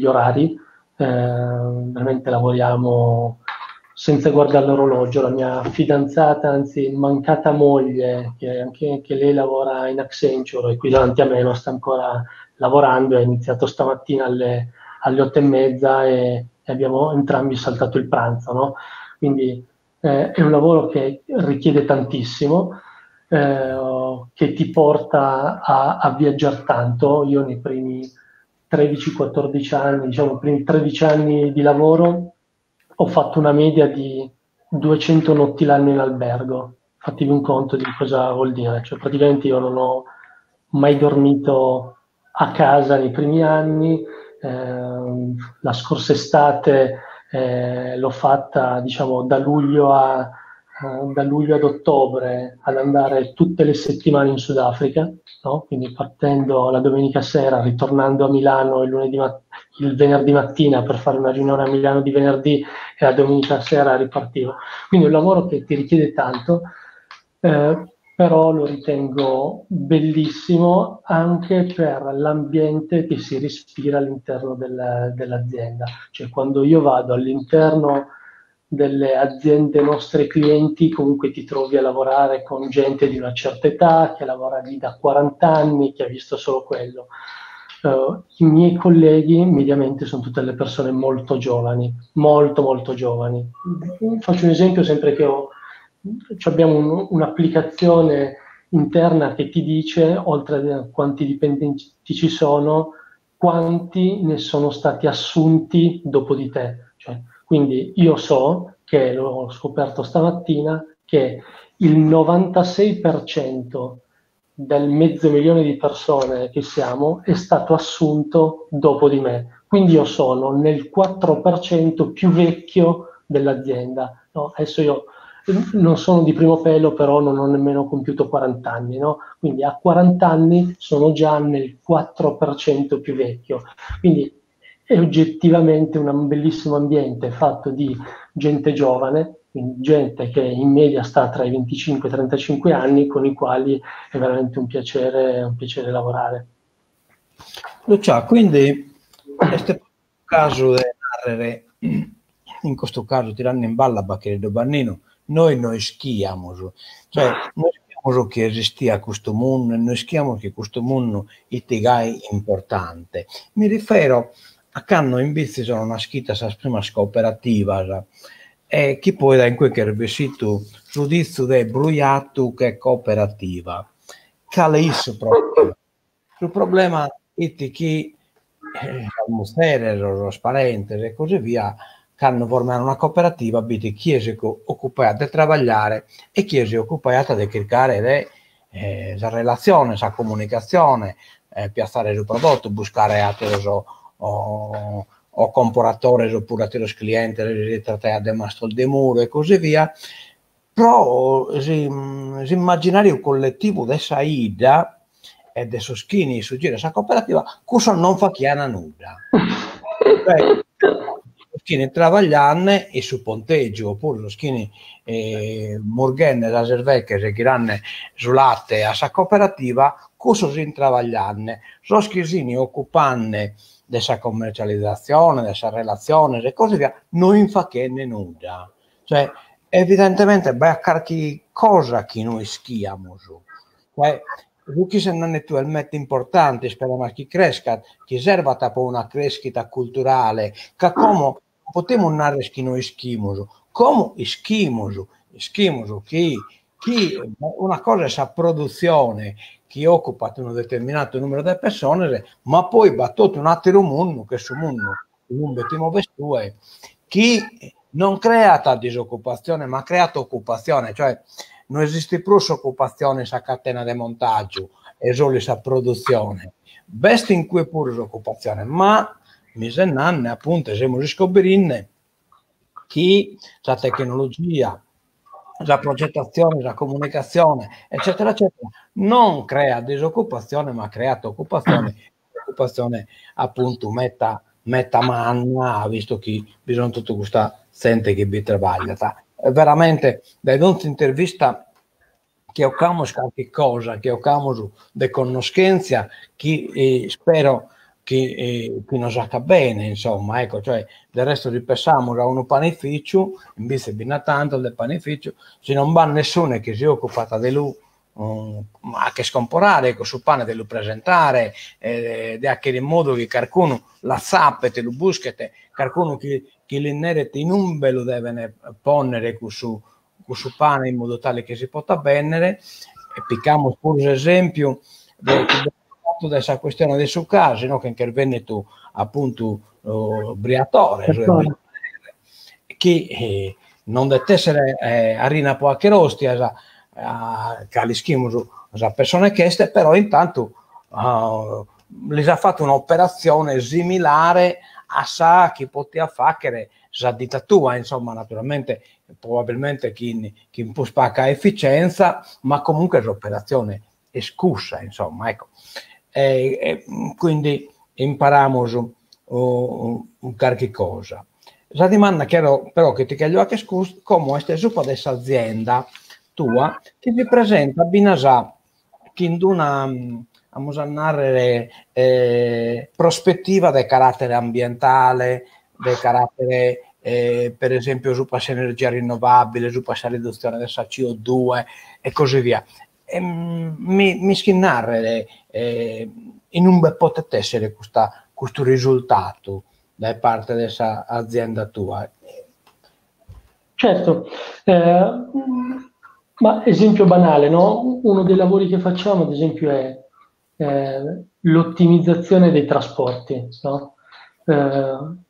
orari, veramente lavoriamo senza guardare l'orologio. La mia fidanzata, anzi mancata moglie, che anche che lei lavora in Accenture, è qui davanti a me, ma sta ancora lavorando, ha iniziato stamattina alle 8:30 e abbiamo entrambi saltato il pranzo, no? Quindi è un lavoro che richiede tantissimo, che ti porta a viaggiare tanto. Io nei primi 13-14 anni, diciamo, i primi 13 anni di lavoro, ho fatto una media di 200 notti l'anno in albergo. Fatevi un conto di cosa vuol dire. Cioè, praticamente io non ho mai dormito a casa nei primi anni. La scorsa estate l'ho fatta, diciamo, da luglio ad ottobre ad andare tutte le settimane in Sudafrica, no? Quindi partendo la domenica sera, ritornando a Milano il venerdì mattina per fare una riunione a Milano di venerdì e la domenica sera ripartivo. Quindi è un lavoro che ti richiede tanto, però lo ritengo bellissimo anche per l'ambiente che si respira all'interno dell'azienda. Cioè, quando io vado all'interno delle aziende nostre clienti, comunque ti trovi a lavorare con gente di una certa età, che lavora lì da 40 anni, che ha visto solo quello. I miei colleghi mediamente sono tutte le persone molto giovani, molto molto giovani. Faccio un esempio sempre che ho, cioè abbiamo un'applicazione interna che ti dice, oltre a quanti dipendenti ci sono, quanti ne sono stati assunti dopo di te. Cioè, quindi io so, che l'ho scoperto stamattina, che il 96% del mezzo milione di persone che siamo è stato assunto dopo di me. Quindi io sono nel 4% più vecchio dell'azienda. No? Adesso io non sono di primo pelo, però non ho nemmeno compiuto 40 anni, no? Quindi a 40 anni sono già nel 4% più vecchio. Quindi è oggettivamente un bellissimo ambiente fatto di gente giovane, quindi gente che in media sta tra i 25 e i 35 anni, con i quali è veramente un piacere lavorare. Lucia, quindi questo caso de narrere, in questo caso tirando in balla Bacchereddu Banninu, noi no ischiamus, cioè no ischiamus chi esistiat custu mundu e no ischiamus chi custu mundu it gai importante. Mi rifero a cando in Bitzi sono naschidas sas primas cooperativas e chi poi dae in cue ch'est bessidu su ditzu de Bruiatu che cooperativa. Cale it su problema? Su problema it chi sas muzeres o sos parentes e così via, cando formaian una cooperativa b'it chie si occupaiat de trabagliare e chie si occupaiat de chircare de sa relatzione, sa comunicatzione, piatzare su prodottu, buscare ateros o comporatores oppuru ateros clientes, si trataiat de mastros de muru e così via, pro s'immaginariu collettivu de sa 'idda e de sos chi in su giru 'e sa cooperativa, cussos non faghian nudda. Sos chi in trabagliende in su ponteggiu, oppuru sos chi in murghende sas erveches e ghirende su latte a sa cooperativa, cussos in trabagliende. Sos chi sin occupende de sa commercializzazione, de sas relatziones e così via, no in faghende nudda. Cioè, evidentemente b'at carchi cosa chi no ischiamus. Cioè, su chi ses nande tue est meda importante, isperamus chi crescat, chi servat pro una creschida culturale, ca como non potimus narrer chi no ischimus, como ischimus, ischimus chi chi una cosa est sa produtzione chi ocupat unu determinadu numeru de pessones, ma poi b'at totu un'ateru mundu, ch'est su mundu inube ti moves tue, chi non creat disocupatzione, ma creat ocupatzione, cioè no esistit prus s'ocupatzione in sa catena de montàgiu e solu in sa produtzione, b'est in cue puru s'ocupatzione, ma mi ses nande, apuntu, semus iscoberinde. chi sa tecnologia, sa progetatzione, sa comunicatzione, eccetera, eccetera, non creat disocupatzione ma creat ocupatzione, ocupatzione apuntu meta meta manna, visto chi bi sunt totu custa zente chi bi trabagliat. Veramente dae donzi intervista chi 'ocamus carchi cosa, chi 'ocamus de connoschentzia chi ispero chi chi nos 'acat bene, insomma, ecco, cioè del resto si pensamus a unu panificiu, imbitze bi nd'at tantos de panificiu, si non b'at nessune chi si ocupat de lu 'acher comporare cussu pane, de lu presentare, de 'acher in modu chi carcunu l'atzapet, lu buschet, carcunu chi chi li neret inumbe lu deven ponnere cussu cussu pane in modu tale chi si potat bennere, e picamus puru s'esempiu de chi fatu de sa questione de su casu, no, chi nch'est bennitu apuntu Briatore, chi non det essere arina po 'acher ostias, ca l'ischimus sa pessone ch'est, però intantu lis at fatu un'operatzione similare a sa chi potiat fachere sa dita tua, insomma, naturalmente probabilmente chin chin prus paca efficienza, ma comunque s'operatzione est cussa, insomma, ecco. E e quindi imparamus carchi cosa. Sa dimanda chero però chi ti cheglio 'acher custu como est supra de s'azienda tua chi si presentat binas chin d'una amus a narrer prospettiva de carattere ambientale, de carattere per esempio supra s'energia rinnovabile, supra sa ridutzione de sa CO due e così via. E mi m'ischis narrer inumbe potet essere custa custu risultadu dae parte de sa azienda tua? Certo, eh, ma esempio banale, no? Uno dei lavori che facciamo, ad esempio, è eh, l'ottimizzazione dei trasporti, no? Eh,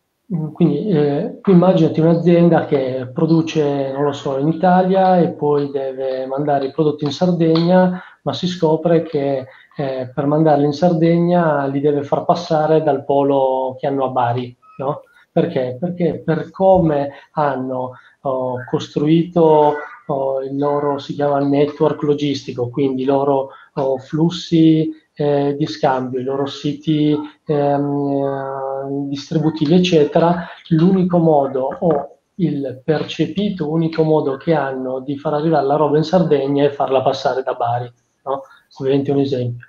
quindi eh, tu immaginati un'azienda che produce, non lo so, in Italia e poi deve mandare i prodotti in Sardegna, ma si scopre che eh, per mandarli in Sardegna li deve far passare dal polo che hanno a Bari, no? Perché? Perché per come hanno oh, costruito oh, il loro, si chiama network logistico, quindi i loro oh, flussi eh, di scambio, i loro siti ehm, distributivi, eccetera, l'unico modo o il percepito unico modo che hanno di far arrivare la roba in Sardegna è farla passare da Bari, no? Ovviamente è un esempio.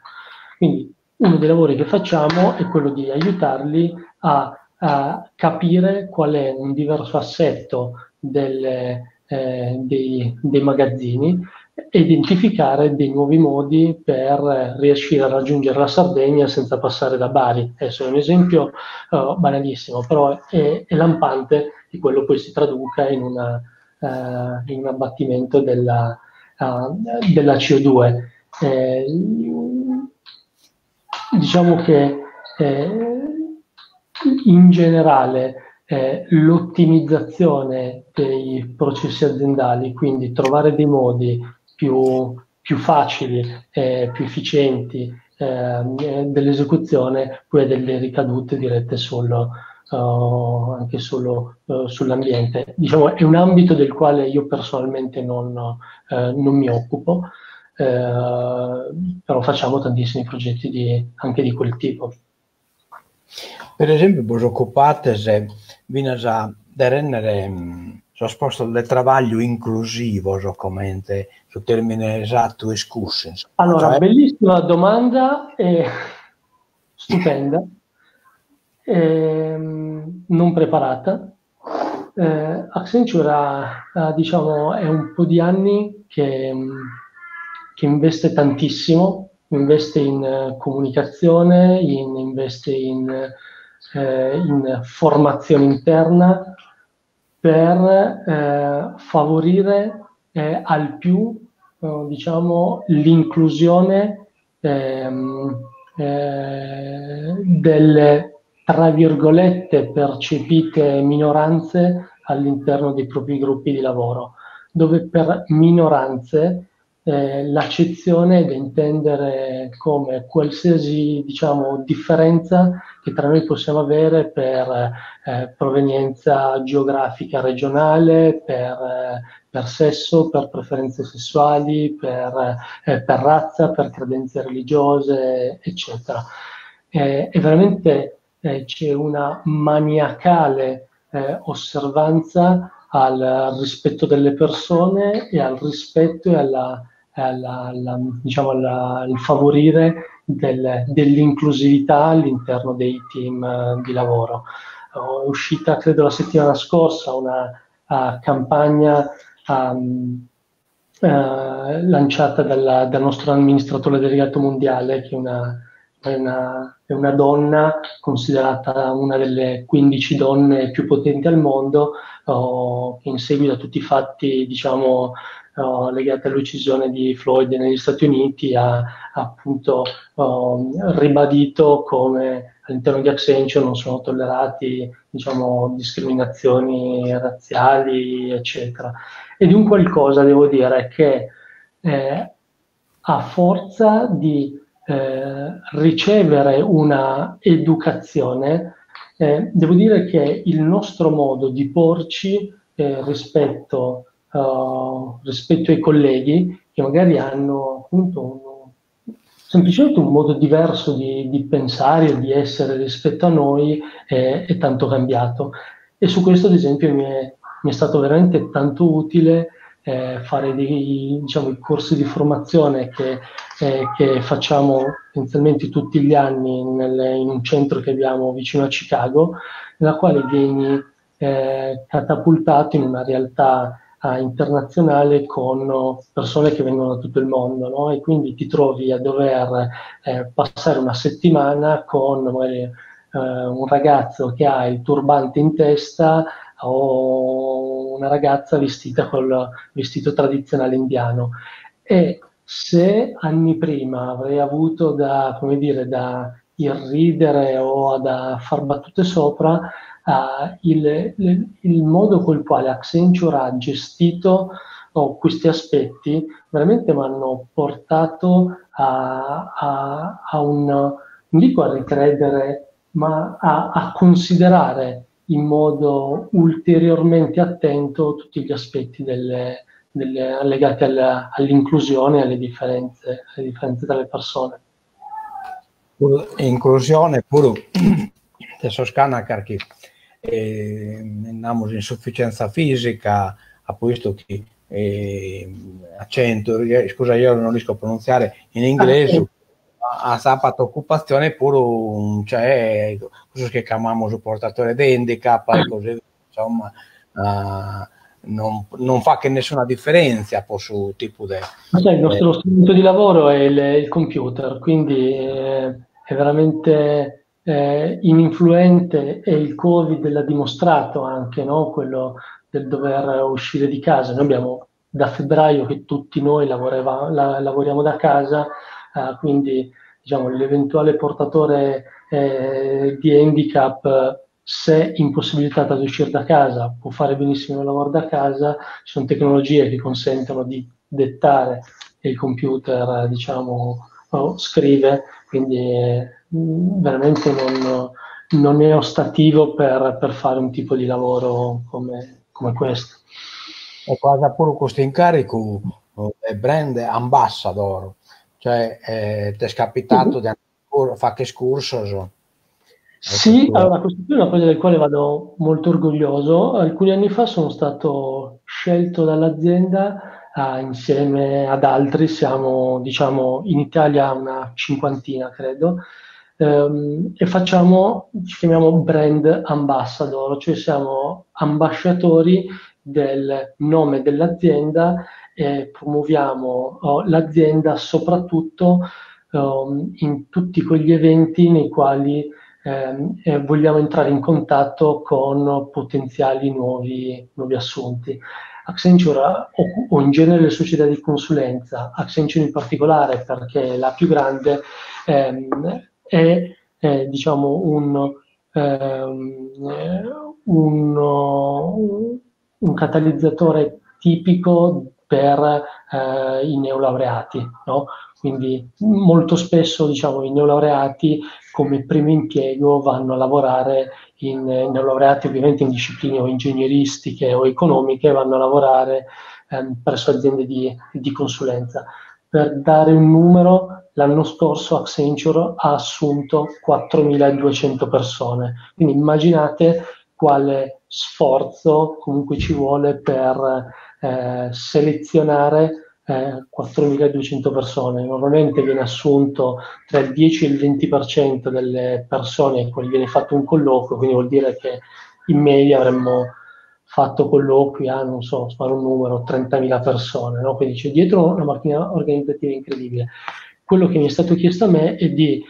Quindi uno dei lavori che facciamo è quello di aiutarli a, a capire qual è un diverso assetto delle, eh, dei, dei magazzini e identificare dei nuovi modi per riuscire a raggiungere la Sardegna senza passare da Bari. Adesso è un esempio uh, banalissimo, però è, è, lampante che quello poi si traduca in, una, uh, in un abbattimento della, uh, della CO2. Eh, diciamo che eh, in generale eh, l'ottimizzazione dei processi aziendali, quindi trovare dei modi più, più facili, eh, più efficienti eh, dell'esecuzione, poi ha delle ricadute dirette sul, uh, anche solo uh, sull'ambiente. Diciamo, è un ambito del quale io personalmente non, uh, non mi occupo, però facciamo tantissimi progetti di, anche di quel tipo. Per esempio bos ocupates finas de rennere sos postos de trabagliu inclusivos, comente su termine esattu est cussu, insomma. Allora, cioè... bellissima domanda e stupenda, eh, non preparata. Eh, Accenture ha, ha, diciamo, è un po' di anni che, che investe tantissimo, investe in eh, comunicazione, in, investe in, eh, in formazione interna per eh, favorire eh, al più eh, diciamo, l'inclusione ehm, eh, delle tra virgolette percepite minoranze all'interno dei propri gruppi di lavoro, dove per minoranze L'accezione è da intendere come qualsiasi, diciamo, differenza che tra noi possiamo avere per provenienza geografica regionale, per sesso, per preferenze sessuali, per razza, per credenze religiose, eccetera. E veramente c'è una maniacale osservanza al rispetto delle persone e al rispetto e alla, diciamo, al favorire dell'inclusività all'interno dei team di lavoro. È uscita, credo, la settimana scorsa una campagna lanciata dal nostro amministratore delegato mondiale, che è una donna considerata una delle 15 donne più potenti al mondo, che in seguito a tutti i fatti, diciamo, legati all'uccisione di Floyd negli Stati Uniti ha appunto ribadito come all'interno di Accenture non sono tollerati, diciamo, discriminazioni razziali, eccetera. Ed un qualcosa, devo dire, che a forza di ricevere una educazione, devo dire che il nostro modo di porci rispetto ai colleghi che magari hanno appunto semplicemente un modo diverso di pensare e di essere rispetto a noi è tanto cambiato. E su questo, ad esempio, mi è stato veramente tanto utile fare diciamo, i corsi di formazione che facciamo essenzialmente tutti gli anni in un centro che abbiamo vicino a Chicago, nella quale vieni catapultato in una realtà internazionale con persone che vengono da tutto il mondo, no? E quindi ti trovi a dover passare una settimana con magari un ragazzo che ha il turbante in testa o una ragazza vestita col vestito tradizionale indiano. E se anni prima avrei avuto da, come dire, da irridere o da far battute sopra, il modo col quale Accenture ha gestito questi aspetti veramente mi hanno portato a un, non dico a ricredere, ma a considerare in modo ulteriormente attento tutti gli aspetti legati all'inclusione e alle differenze tra le persone. Inclusione pure de sos chi namus insufficienza fisica, a questo chi accento, scusa, io non riesco a pronunciare in inglese, ah, atzapat occupazione puru c'è cossos chi chiamiamo portatore di handicap e così, insomma, non fa che nessuna differenza po su tipo de. Sai, il nostro strumento di lavoro è il computer, quindi è veramente ininfluente e il Covid l'ha dimostrato anche, no? Quello del dover uscire di casa. Noi abbiamo da febbraio che tutti noi lavoriamo da casa, quindi diciamo, l'eventuale portatore di handicap, se impossibilitato ad uscire da casa, può fare benissimo il lavoro da casa. Ci sono tecnologie che consentono di dettare e il computer, diciamo, scrive, quindi veramente non è ostativo per fare un tipo di lavoro come questo. E cosa pure questo incarico è brand ambassador, cioè ti è capitato di fare excursus? Sì, allora questa qui è una cosa del quale vado molto orgoglioso. Alcuni anni fa sono stato scelto dall'azienda insieme ad altri, siamo diciamo in Italia una cinquantina credo, e facciamo, ci chiamiamo brand ambassador, cioè siamo ambasciatori del nome dell'azienda e promuoviamo l'azienda soprattutto in tutti quegli eventi nei quali vogliamo entrare in contatto con potenziali nuovi assunti. Accenture o in genere le società di consulenza, Accenture in particolare perché è la più grande, è diciamo un catalizzatore tipico per eh, i neolaureati, no? Quindi molto spesso diciamo, i neolaureati come primo impiego vanno a lavorare in neolaureati ovviamente in discipline o ingegneristiche o economiche, vanno a lavorare presso aziende di consulenza. Per dare un numero, l'anno scorso Accenture ha assunto 4.200 persone. Quindi immaginate quale sforzo comunque ci vuole per selezionare 4.200 persone. Normalmente viene assunto tra il 10 e il 20% delle persone a cui viene fatto un colloquio, quindi vuol dire che in media avremmo fatto colloqui a, non so, sparo un numero, 30.000 persone, no? Quindi c'è dietro una macchina organizzativa incredibile. Quello che mi è stato chiesto a me è di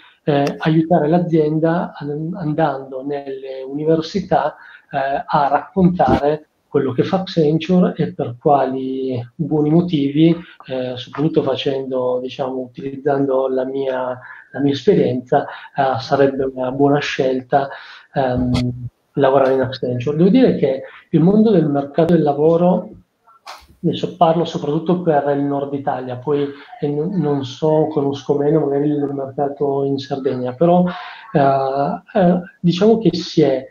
aiutare l'azienda andando nelle università a raccontare quello che fa Accenture e per quali buoni motivi, soprattutto facendo, diciamo, utilizzando la mia esperienza, sarebbe una buona scelta lavorare in Accenture. Devo dire che il mondo del mercato del lavoro, adesso parlo soprattutto per il nord Italia, poi non so, conosco meno magari il mercato in Sardegna, però diciamo che si è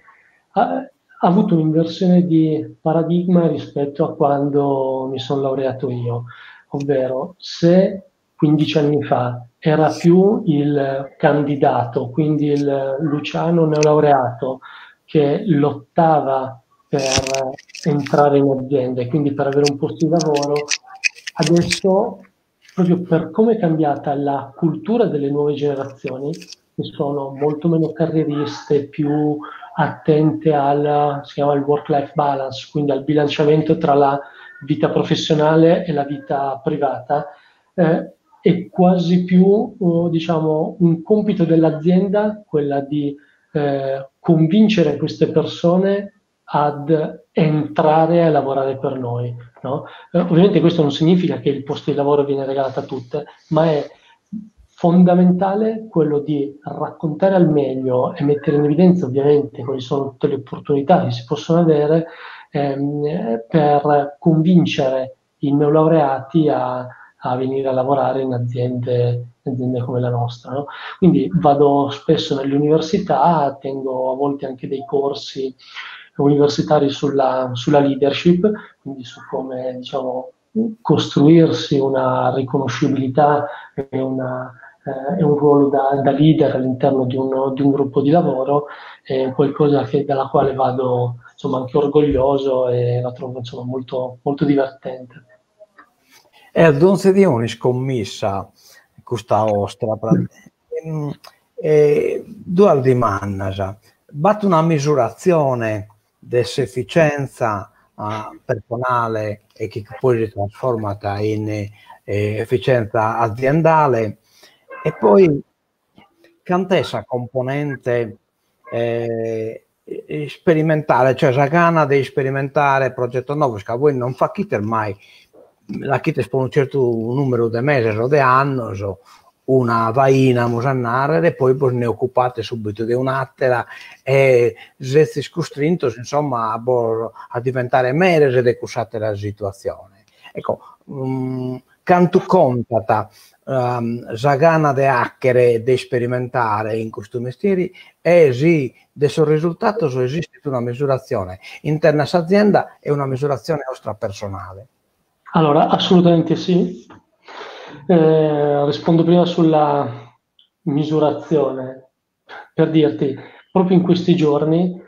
ha avuto un'inversione di paradigma rispetto a quando mi sono laureato io, ovvero se 15 anni fa era più il candidato, quindi il Luciano neolaureato che lottava per entrare in azienda e quindi per avere un posto di lavoro, adesso proprio per come è cambiata la cultura delle nuove generazioni, che sono molto meno carrieriste, più attente al, si chiama il work-life balance, quindi al bilanciamento tra la vita professionale e la vita privata, è quasi più, diciamo, un compito dell'azienda quella di convincere queste persone ad entrare a lavorare per noi. No? Ovviamente questo non significa che il posto di lavoro viene regalato a tutte, ma è fondamentale quello di raccontare al meglio e mettere in evidenza ovviamente quali sono tutte le opportunità che si possono avere per convincere i neolaureati a venire a lavorare in aziende come la nostra. No? Quindi vado spesso nelle università, tengo a volte anche dei corsi universitari sulla leadership, quindi su come diciamo, costruirsi una riconoscibilità e un ruolo da leader all'interno di un gruppo di lavoro, è qualcosa dalla quale vado insomma, anche orgoglioso e la trovo insomma, molto, molto divertente. E a donze di un'iscommissa custa ostra, duas dimandas. B'at una misuratzione de s'efficienza personale e chi poi si trasformat in efficienza aziendale e poi cant'est sa componente sperimentale, cioè sa gana de isperimentare progetos novos, ca bois non faghides mai, faghides pro unu certu numeru de meses o de annos una faina, amus a narrere, e poi bos ne occupate subitu de un'attera e sezis custrintos, insomma, a bos a diventare meres de cuss'attera situazione. Ecco, cantu contat sa gana de 'achere, de isperimentare in custu mestieri e si de sos risultados esistit una misuratzione interna a s'azienda e una misuratzione ostra personale. Allora, assolutamente sì. Rispondo prima sulla misurazione. Per dirti, proprio in questi giorni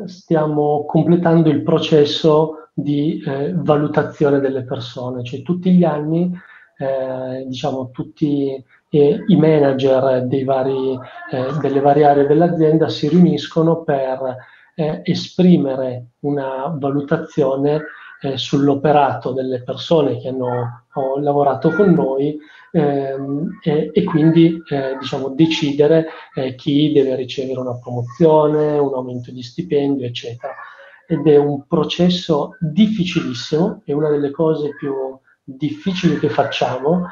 stiamo completando il processo di valutazione delle persone, cioè tutti gli anni, diciamo, tutti i manager delle varie aree dell'azienda si riuniscono per esprimere una valutazione sull'operato delle persone che hanno lavorato con noi e quindi diciamo, decidere chi deve ricevere una promozione, un aumento di stipendio, eccetera. Ed è un processo difficilissimo, è una delle cose più difficili che facciamo.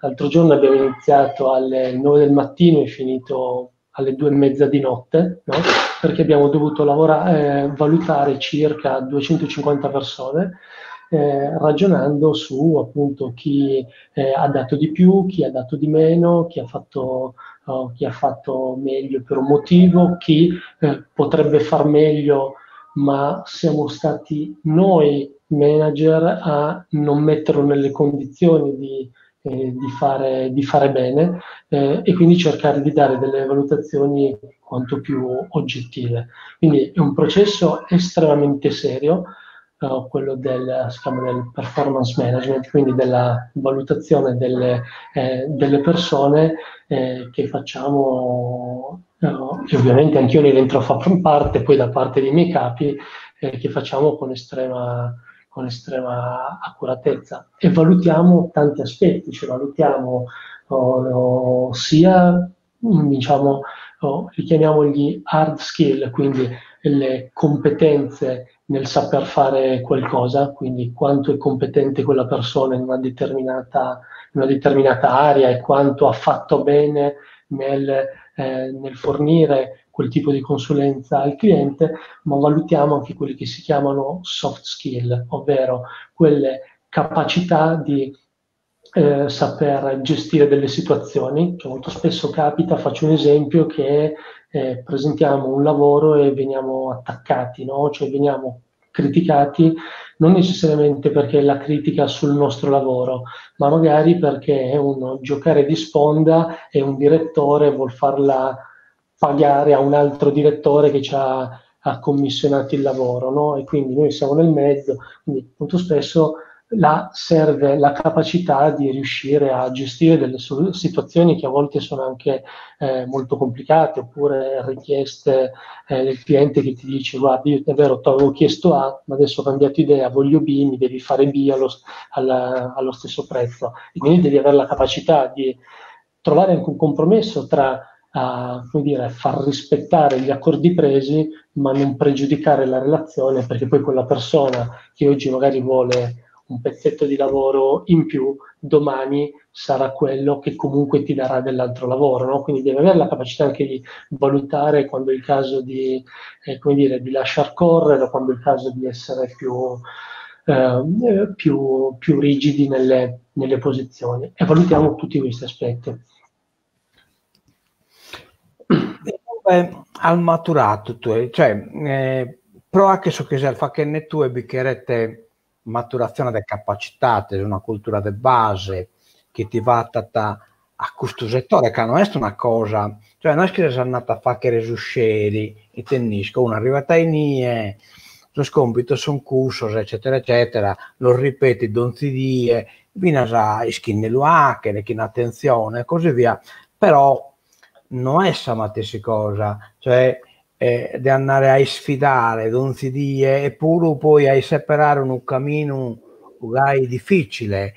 L'altro giorno abbiamo iniziato alle 9 del mattino e finito alle 2:30 di notte, no? Perché abbiamo dovuto lavorare, valutare circa 250 persone, ragionando su appunto chi ha dato di più, chi ha dato di meno, chi ha fatto meglio per un motivo, chi potrebbe far meglio, ma siamo stati noi manager a non metterlo nelle condizioni di fare bene e quindi cercare di dare delle valutazioni quanto più oggettive. Quindi è un processo estremamente serio, quello del, si chiama del performance management, quindi della valutazione delle persone che facciamo, e ovviamente anch'io ne entro a far parte, poi da parte dei miei capi, che facciamo con estrema accuratezza e valutiamo tanti aspetti, cioè valutiamo oh, sia, diciamo, oh, li chiamiamo gli hard skill, quindi le competenze nel saper fare qualcosa, quindi quanto è competente quella persona in una determinata area e quanto ha fatto bene nel fornire quel tipo di consulenza al cliente, ma valutiamo anche quelli che si chiamano soft skill, ovvero quelle capacità di saper gestire delle situazioni. Cioè, molto spesso capita, faccio un esempio, che presentiamo un lavoro e veniamo attaccati, no? Cioè veniamo criticati non necessariamente perché la critica sul nostro lavoro, ma magari perché è un giocare di sponda e un direttore vuol farla pagare a un altro direttore che ci ha commissionato il lavoro, no? E quindi noi siamo nel mezzo, quindi molto spesso là serve la capacità di riuscire a gestire delle situazioni che a volte sono anche molto complicate, oppure richieste del cliente che ti dice: guarda, io davvero ti avevo chiesto A, ma adesso ho cambiato idea, voglio B, mi devi fare B allo stesso prezzo. E quindi devi avere la capacità di trovare anche un compromesso tra a come dire, far rispettare gli accordi presi, ma non pregiudicare la relazione, perché poi quella persona che oggi magari vuole un pezzetto di lavoro in più, domani sarà quello che comunque ti darà dell'altro lavoro, no? Quindi devi avere la capacità anche di valutare quando è il caso di, come dire, di lasciar correre o quando è il caso di essere più rigidi nelle posizioni. E valutiamo tutti questi aspetti. Al maturato tu, cioè, pro che so che sia il fa che ne tue biccherette maturazione de capacità, una cultura de base che ti va a questo settore, che non è una cosa, cioè non è che sei andata a fare uscire e tennisco, una arrivata in ie, lo scompito sono cursos, eccetera, eccetera, lo ripeti donzi die, vinas a ischinne luachere, in attenzione e così via, però non è sa matessi cosa, cioè di andare a sfidare donzi die e pure poi a separare un cammino gai difficile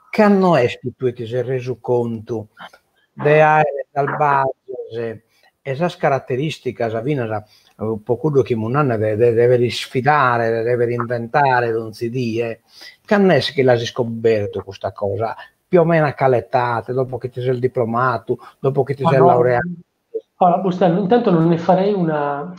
che non è che tu ti sei reso conto de avere dal base esas caratterísticas avinas un po' quello che non deve, deve sfidare, deve inventare donzi die, che non è che l'hai scoperto questa cosa, più o meno a caletate, dopo che ti sei diplomato, dopo che ti sei no. laureato. Allora, Bustello, intanto non ne farei una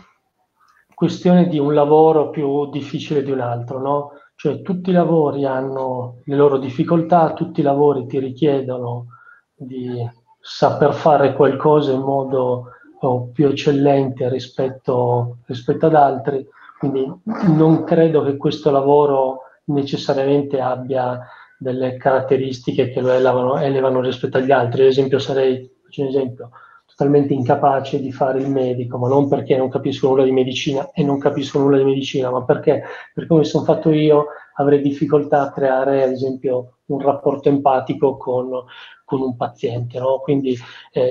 questione di un lavoro più difficile di un altro, no? Cioè tutti i lavori hanno le loro difficoltà, tutti i lavori ti richiedono di saper fare qualcosa in modo oh, più eccellente rispetto ad altri, quindi non credo che questo lavoro necessariamente abbia delle caratteristiche che lo elevano rispetto agli altri. Ad esempio, sarei, faccio un esempio, totalmente incapace di fare il medico, ma non perché non capisco nulla di medicina e non capisco nulla di medicina, ma perché per come sono fatto io avrei difficoltà a creare, ad esempio, un rapporto empatico con un paziente. No? Quindi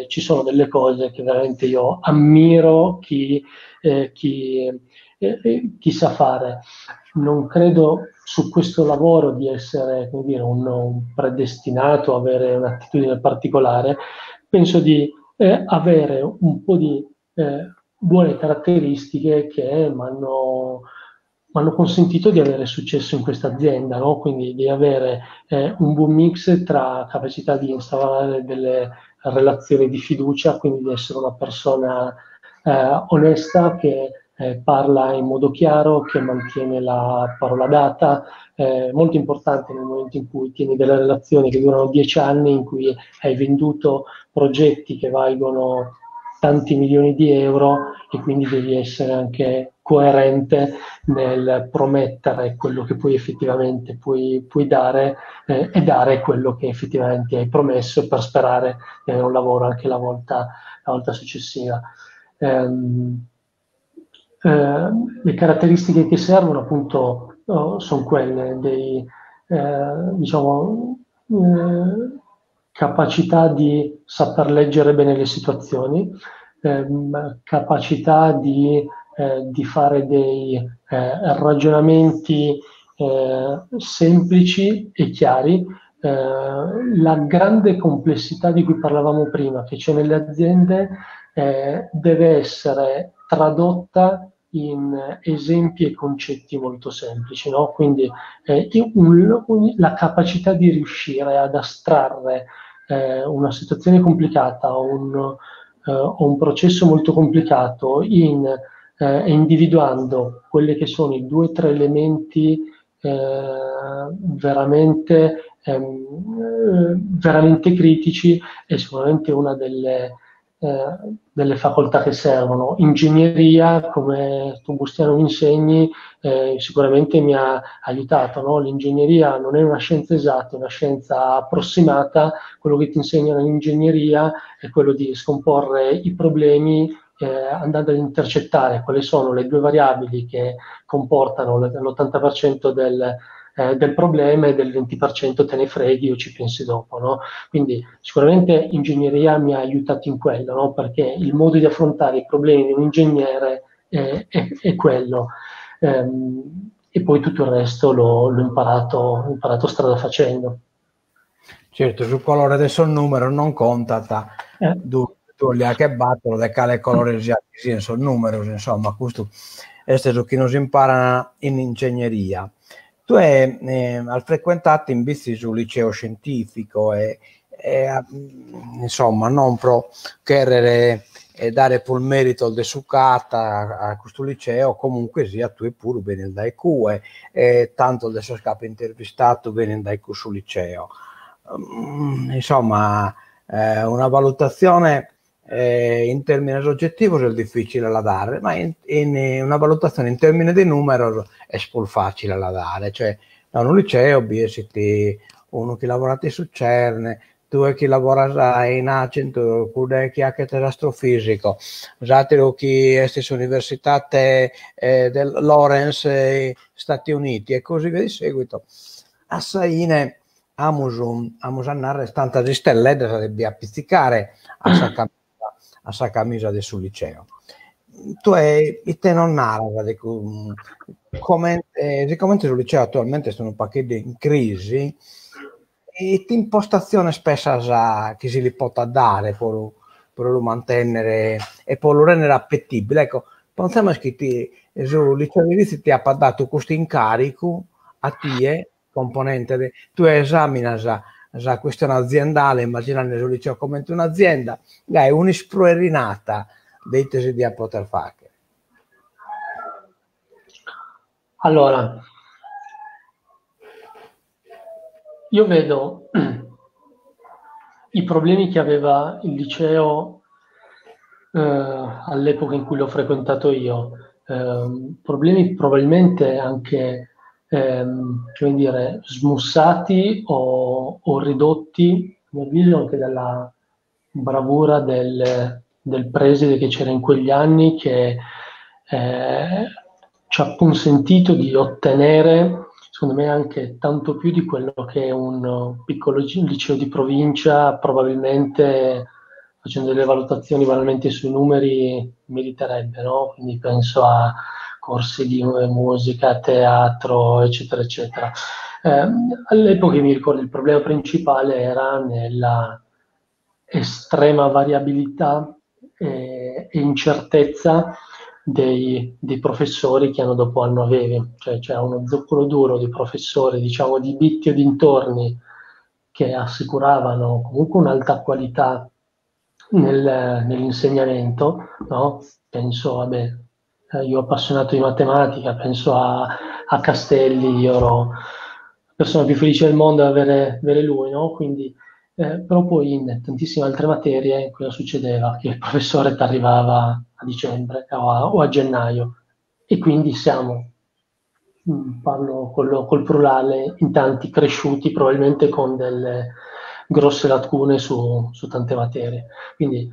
ci sono delle cose che veramente io ammiro chi sa fare. Non credo su questo lavoro di essere, come dire, un predestinato, avere un'attitudine particolare. Penso di avere un po' di buone caratteristiche che mi hanno consentito di avere successo in questa azienda, no? Quindi di avere un buon mix tra capacità di instaurare delle relazioni di fiducia, quindi di essere una persona onesta che parla in modo chiaro, che mantiene la parola data, molto importante nel momento in cui tieni delle relazioni che durano 10 anni, in cui hai venduto progetti che valgono tanti milioni di euro e quindi devi essere anche coerente nel promettere quello che poi effettivamente puoi dare e dare quello che effettivamente hai promesso per sperare di avere un lavoro anche la volta successiva. Le caratteristiche che servono appunto, oh, sono quelle dei, diciamo, capacità di saper leggere bene le situazioni, capacità di fare dei ragionamenti semplici e chiari. La grande complessità di cui parlavamo prima, che c'è nelle aziende, deve essere tradotta in esempi e concetti molto semplici, no? Quindi la capacità di riuscire ad astrarre una situazione complicata o un processo molto complicato individuando quelli che sono i due o tre elementi veramente critici è sicuramente una delle facoltà che servono. Ingegneria, come tu Bustiano mi insegni, sicuramente mi ha aiutato. No? L'ingegneria non è una scienza esatta, è una scienza approssimata. Quello che ti insegnano in ingegneria è quello di scomporre i problemi andando ad intercettare quali sono le due variabili che comportano l'80% del problema e del 20% te ne freghi o ci pensi dopo. No? Quindi sicuramente ingegneria mi ha aiutato in quello, no? Perché il modo di affrontare i problemi di un ingegnere è quello. E poi tutto il resto l'ho imparato strada facendo. Certo, su colore de sos numeros non contat, eh. Ddu che battono de cale colore sia sian sos numeros, insomma, custu est su chi nos imparan in ingegneria. Tue as frecuentadu imbetzes su liceo scientifico e insomma non pro chèrrere dare prus meritos de su ch'at a custu liceo, comunque sia tue puru benis dae cue e tantos de sos ch'apo intervistadu benin dae cussu liceo. Insomma, una valutazione in termines oggettivos est difficile a la dare, ma in una valutazione in termines de numeros est prus facile a la dare, cioè da unu liceo bi essit unu chi lavorat in su CERN, tue chi lavoras in Accenture, cuddu chi faghet l'astrofisico, s'atteru chi est in s'universitate del Lawrence Stati Uniti e così via di seguito. A sa 'ine amus, amus a narrer tantas istelleddas de bi appizzicare a sa camisa de su liceo. Tue ite nos naras de comente, sicomente su liceo attualmente est unu pagheddu in crisi, ite impostazione pensas chi si li potat dare pro lu mantennere e pro lu rendere appetibile? Ecco, pensamus chi ti, su liceo di Bitzi ti apat dadu custu incaricu a tie, componente de, tue esaminas sa questione aziendale, immaginande su liceo comente un'azienda, gai un'ispruerinata de ite si diat poter fagher. Allora, io vedo i problemi che aveva il liceo all'epoca in cui l'ho frequentato io, problemi probabilmente anche come dire, smussati o ridotti, a mio avviso, anche dalla bravura del preside che c'era in quegli anni, che ci ha consentito di ottenere, secondo me, anche tanto più di quello che un piccolo liceo di provincia, probabilmente facendo delle valutazioni banalmente sui numeri, meriterebbe, no? Quindi penso a corsi di musica, teatro, eccetera, eccetera. All'epoca mi ricordo il problema principale era nella estrema variabilità e incertezza dei professori che anno dopo anno avevi, cioè c'era uno zoccolo duro di professori, diciamo di Bitti o dintorni, che assicuravano comunque un'alta qualità. nel, nell'insegnamento, no? Penso, vabbè, io appassionato di matematica, penso a, a Castelli, io ero la persona più felice del mondo ad avere, avere lui, no? Quindi, però poi in tantissime altre materie cosa succedeva? Che il professore ti arrivava a dicembre o a gennaio e quindi siamo, parlo col plurale, in tanti cresciuti probabilmente con delle grosse lacune su tante materie. Quindi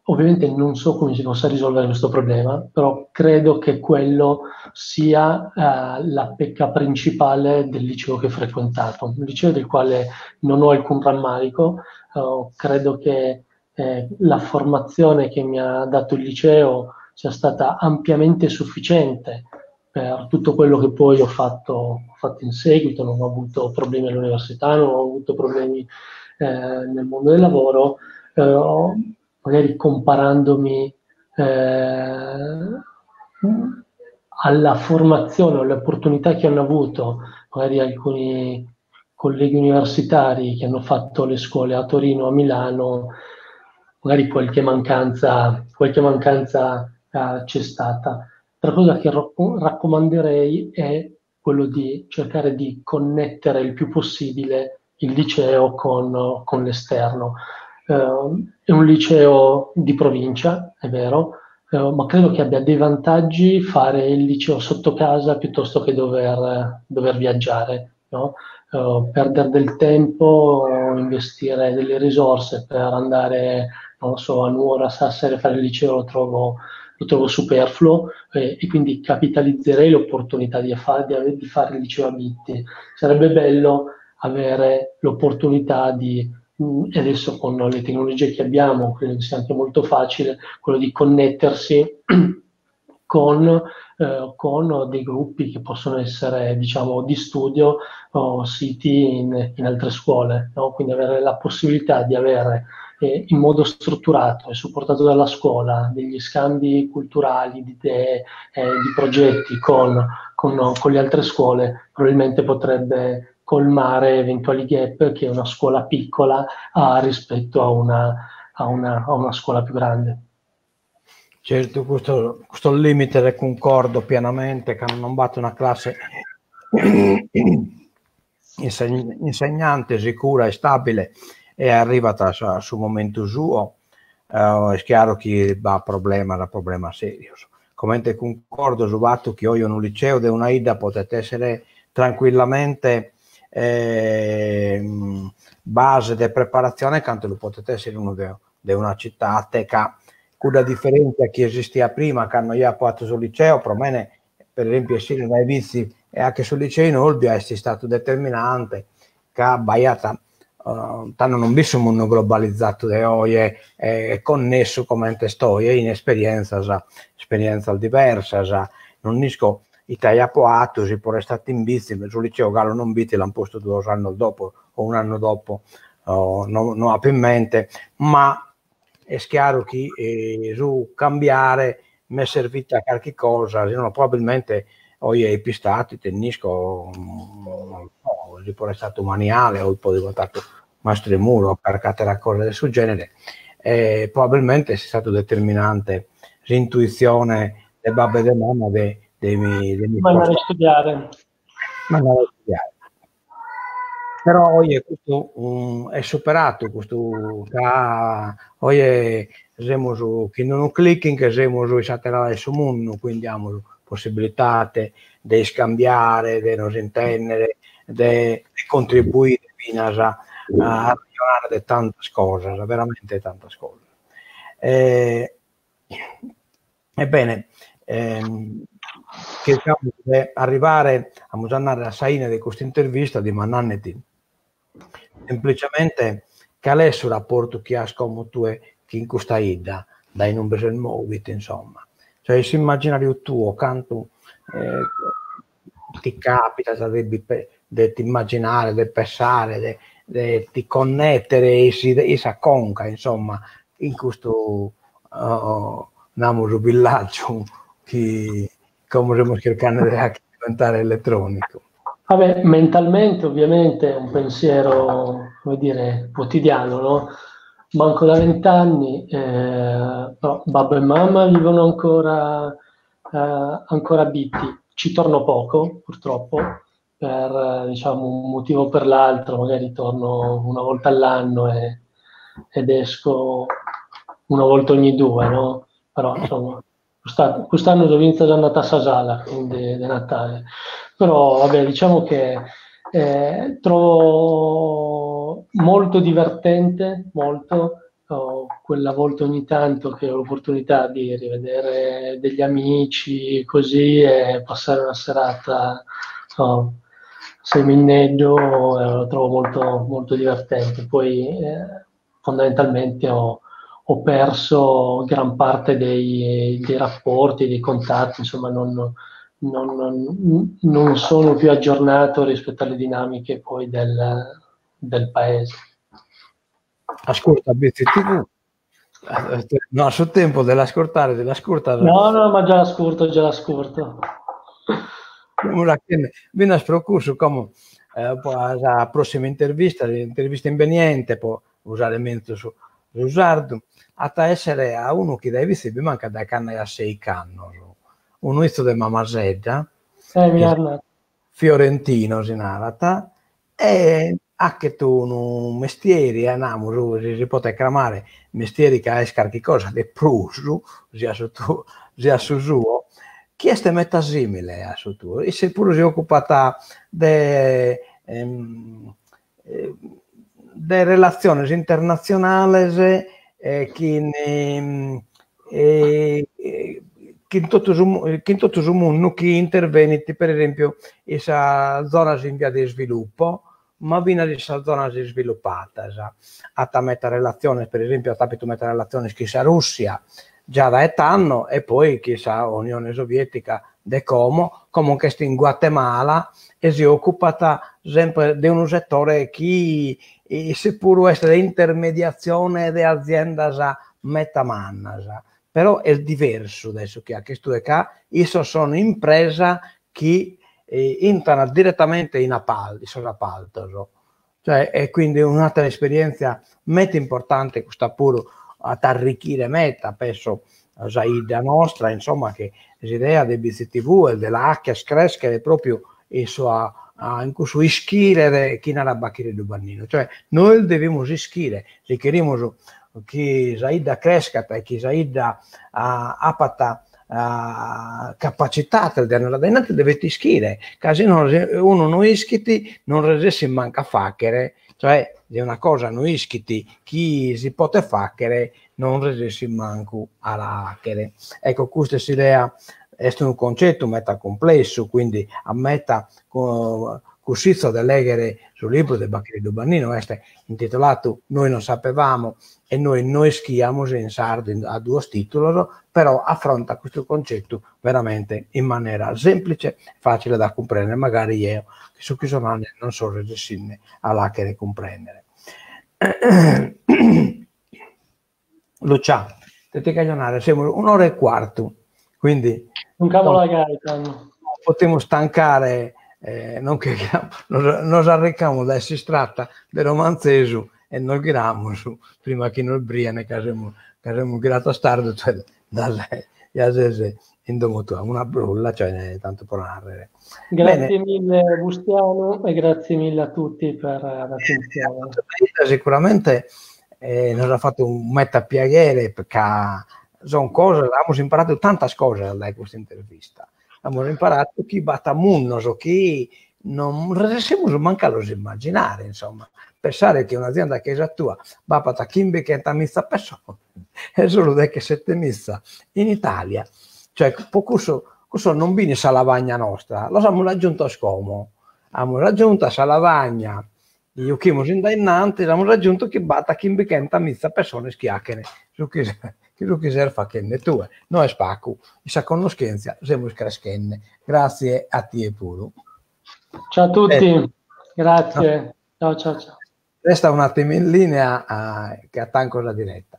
ovviamente non so come si possa risolvere questo problema, però credo che quello sia la pecca principale del liceo che ho frequentato, un liceo del quale non ho alcun rammarico, credo che la formazione che mi ha dato il liceo sia stata ampiamente sufficiente per tutto quello che poi ho fatto in seguito, non ho avuto problemi all'università, non ho avuto problemi nel mondo del lavoro, magari comparandomi alla formazione o alle opportunità che hanno avuto magari alcuni colleghi universitari che hanno fatto le scuole a Torino, a Milano, magari qualche mancanza c'è stata. Altra cosa che raccomanderei è quello di cercare di connettere il più possibile il liceo con l'esterno. È un liceo di provincia, è vero, ma credo che abbia dei vantaggi fare il liceo sotto casa piuttosto che dover viaggiare, no? Perdere del tempo, investire delle risorse per andare, non so, a Nuoro, a Sassari a fare il liceo lo trovo superfluo e quindi capitalizzerei l'opportunità di fare il liceo a Bitti. Sarebbe bello avere l'opportunità di, e adesso con le tecnologie che abbiamo, credo sia anche molto facile, quello di connettersi con dei gruppi che possono essere, diciamo, di studio o siti in altre scuole, no? Quindi avere la possibilità di avere in modo strutturato e supportato dalla scuola degli scambi culturali, di idee, di progetti con le altre scuole, probabilmente potrebbe colmare eventuali gap che una scuola piccola ha rispetto a una scuola più grande. Certo, questo limite concordo pienamente, che non batte una classe insegnante sicura e stabile e arriva sul momento suo, è chiaro che va problema da problema serio. Come concordo su fatto che io in un liceo di una idda potete essere tranquillamente base di preparazione, quanto lo potete essere uno di una città che con la differenza che esisteva prima, che hanno già fatto sul liceo, per me, per esempio, essere dai vizi e anche sul liceo in Olbia è stato determinante, che ha baiata tanto non visto un mondo globalizzato di oggi è connesso come te sto in esperienza, esperienza diversa, non isco Italia poato si può restare in bici, sul liceo Gallo non biti l'hanno posto 2 anni dopo o un anno dopo, oh, no, non ho più in mente, ma è chiaro che su cambiare mi è servita qualche cosa, se no probabilmente oggi è pistato, tennisco, non so, si può essere stato maniale o poi diventato mastro muro per la cosa del suo genere, probabilmente è stato determinante l'intuizione del babbo e della mamma dei miei Mandare a studiare. Mandare a studiare. Però oggi questo è superato, questo oggi siamo su, che non un clicking, siamo sui satelliti su mondo, quindi abbiamo possibilità di scambiare, di nos intendere, di contribuire fino a ragionare di tante cose, veramente tante cose. Ebbene, cerchiamo di arrivare a andare a saina di questa intervista di Mananneti semplicemente qual è il rapporto che ha come tu e che in questa ida dai numeri del Movit, insomma, cioè se immaginario tuo quanto ti capita di, di immaginare, di pensare, di, di connettere essa conca, insomma, in questo namo villaggio che come stiamo cercando di diventare elettronico. Vabbè, mentalmente ovviamente è un pensiero, come dire, quotidiano, no? Manco da vent'anni, però babbo e mamma vivono ancora, ancora a Bitti. Ci torno poco, purtroppo, per diciamo, un motivo o per l'altro, magari torno una volta all'anno ed esco una volta ogni due, no? Però insomma, quest'anno ho vinto già andata a Sasala, quindi di Natale. Però vabbè, diciamo che trovo molto divertente, molto, oh, quella volta ogni tanto che ho l'opportunità di rivedere degli amici così e passare una serata, oh, semineggio, lo trovo molto, molto divertente. Poi fondamentalmente ho perso gran parte dei rapporti, dei contatti, insomma non sono più aggiornato rispetto alle dinamiche poi del paese. Ascolta BTTV, no, a suo tempo dell'ascoltare, dell'ascoltare. No, no, ma già l'ascolto, già l'ascolto. Viene a procurso come la prossima intervista, l'intervista imbeniente, può usare mezzo su su sardu, at a essere a unu chi dae pitzinnu bi mancat dae cando aiat seich'annos, unu 'izzu de Mamasedda, fiorentino si narat, e achet unu mestieri, namus, si si potet cramare mestieri ca est carchi cosa de prus, sia su tuo, sia su suo, chi est meta simile a su tuo. Isse puru si ocupat de de relatziones internatzionales chin chin totu su chin totu su mundu chi intervenit per esempiu in sas zonas in via de isviluppo, ma finas in sas zonas isviluppadas. At meta relatziones, per esempiu at apitu meta relatziones chin sa Russia già dae tando e poi chin sa Unione Sovietica de como, como nch'est in Guatemala e si ocupat sempre de unu setore chi isse puru est de intermediatzione de aziendas meta mannas, però est diversu dae su chi aches tue ca issos sono impresa chi intran diretamente in in sos apaltos, cioè e quindi un'atera esperientzia meta importante custa puru at a arrichire meta, penso, sa 'idda nostra, insomma, chi s'idea de BCTV est de la 'acher creschere propriu in sua in cussu ischire de chi narat Bachireddu Banninu, cioè nois devimus ischire, si cherimus chi sa 'idda crescat e chi sa 'idda apat capacitade de andare a devet ischire, ca si no unu no ischit non resessit mancu a fàghere, cioè si una cosa no ischit chi si potet fàghere non resessit mancu a la fàghere. Ecco, custa est s'idea, est unu concetu meta cumplessu, quindi a meta cussitzo de lèghere su libru de Bachireddu Banninu, est intitoladu Noi non sapevamo e Noi no ischiamus in sardu a duos tìtulos, però afrontat custu concetu veramente in manera semplice, facile da cumprèndere, magari jeo chi so chistionande non so resessinde a l'àghere cumprèndere. Lucià, te ti chèrgio nàrrere, semus un'ora e cuartu, quindi potimus tancare, non che nos arricamus dae s'istrata de Romanzesu e nos ghiramus prima chi nos brien ca semus ca semus ghirados tardu, tue ja ses in domo tua, una brulla, cioè tantu pro nàrrere. Grazie mille Bustianu e grazie mille a tutti per l'attenzione. Sicuramente nos at fatu meta piaghere ca son cosas, amus imparadu tantas cosas dae custa intervista. Amus imparadu chi b'at mundos chi non resessimus mancu a los immaginare, insomma. Pensare chi un'azienda che sa tua b'apat chimbichentamiza pessones e solu dechessetemiza in Italia, cioè po cussu cussos non bin in sa lavagna nostra, los amus aggiuntos como, amus aggiuntu a sa lavagna chi juchimus in dae innantis, amus aggiuntu chi b'at chimbichentamiza pessones chi 'achen su chi su chi ses fachende tue, no est pacu, in sa connoschentzia semus creschende, gratzie a tie puru. Ciao a tutti, grazie. Ciao ciao ciao. Resta un attimo in linea che attanco la diretta.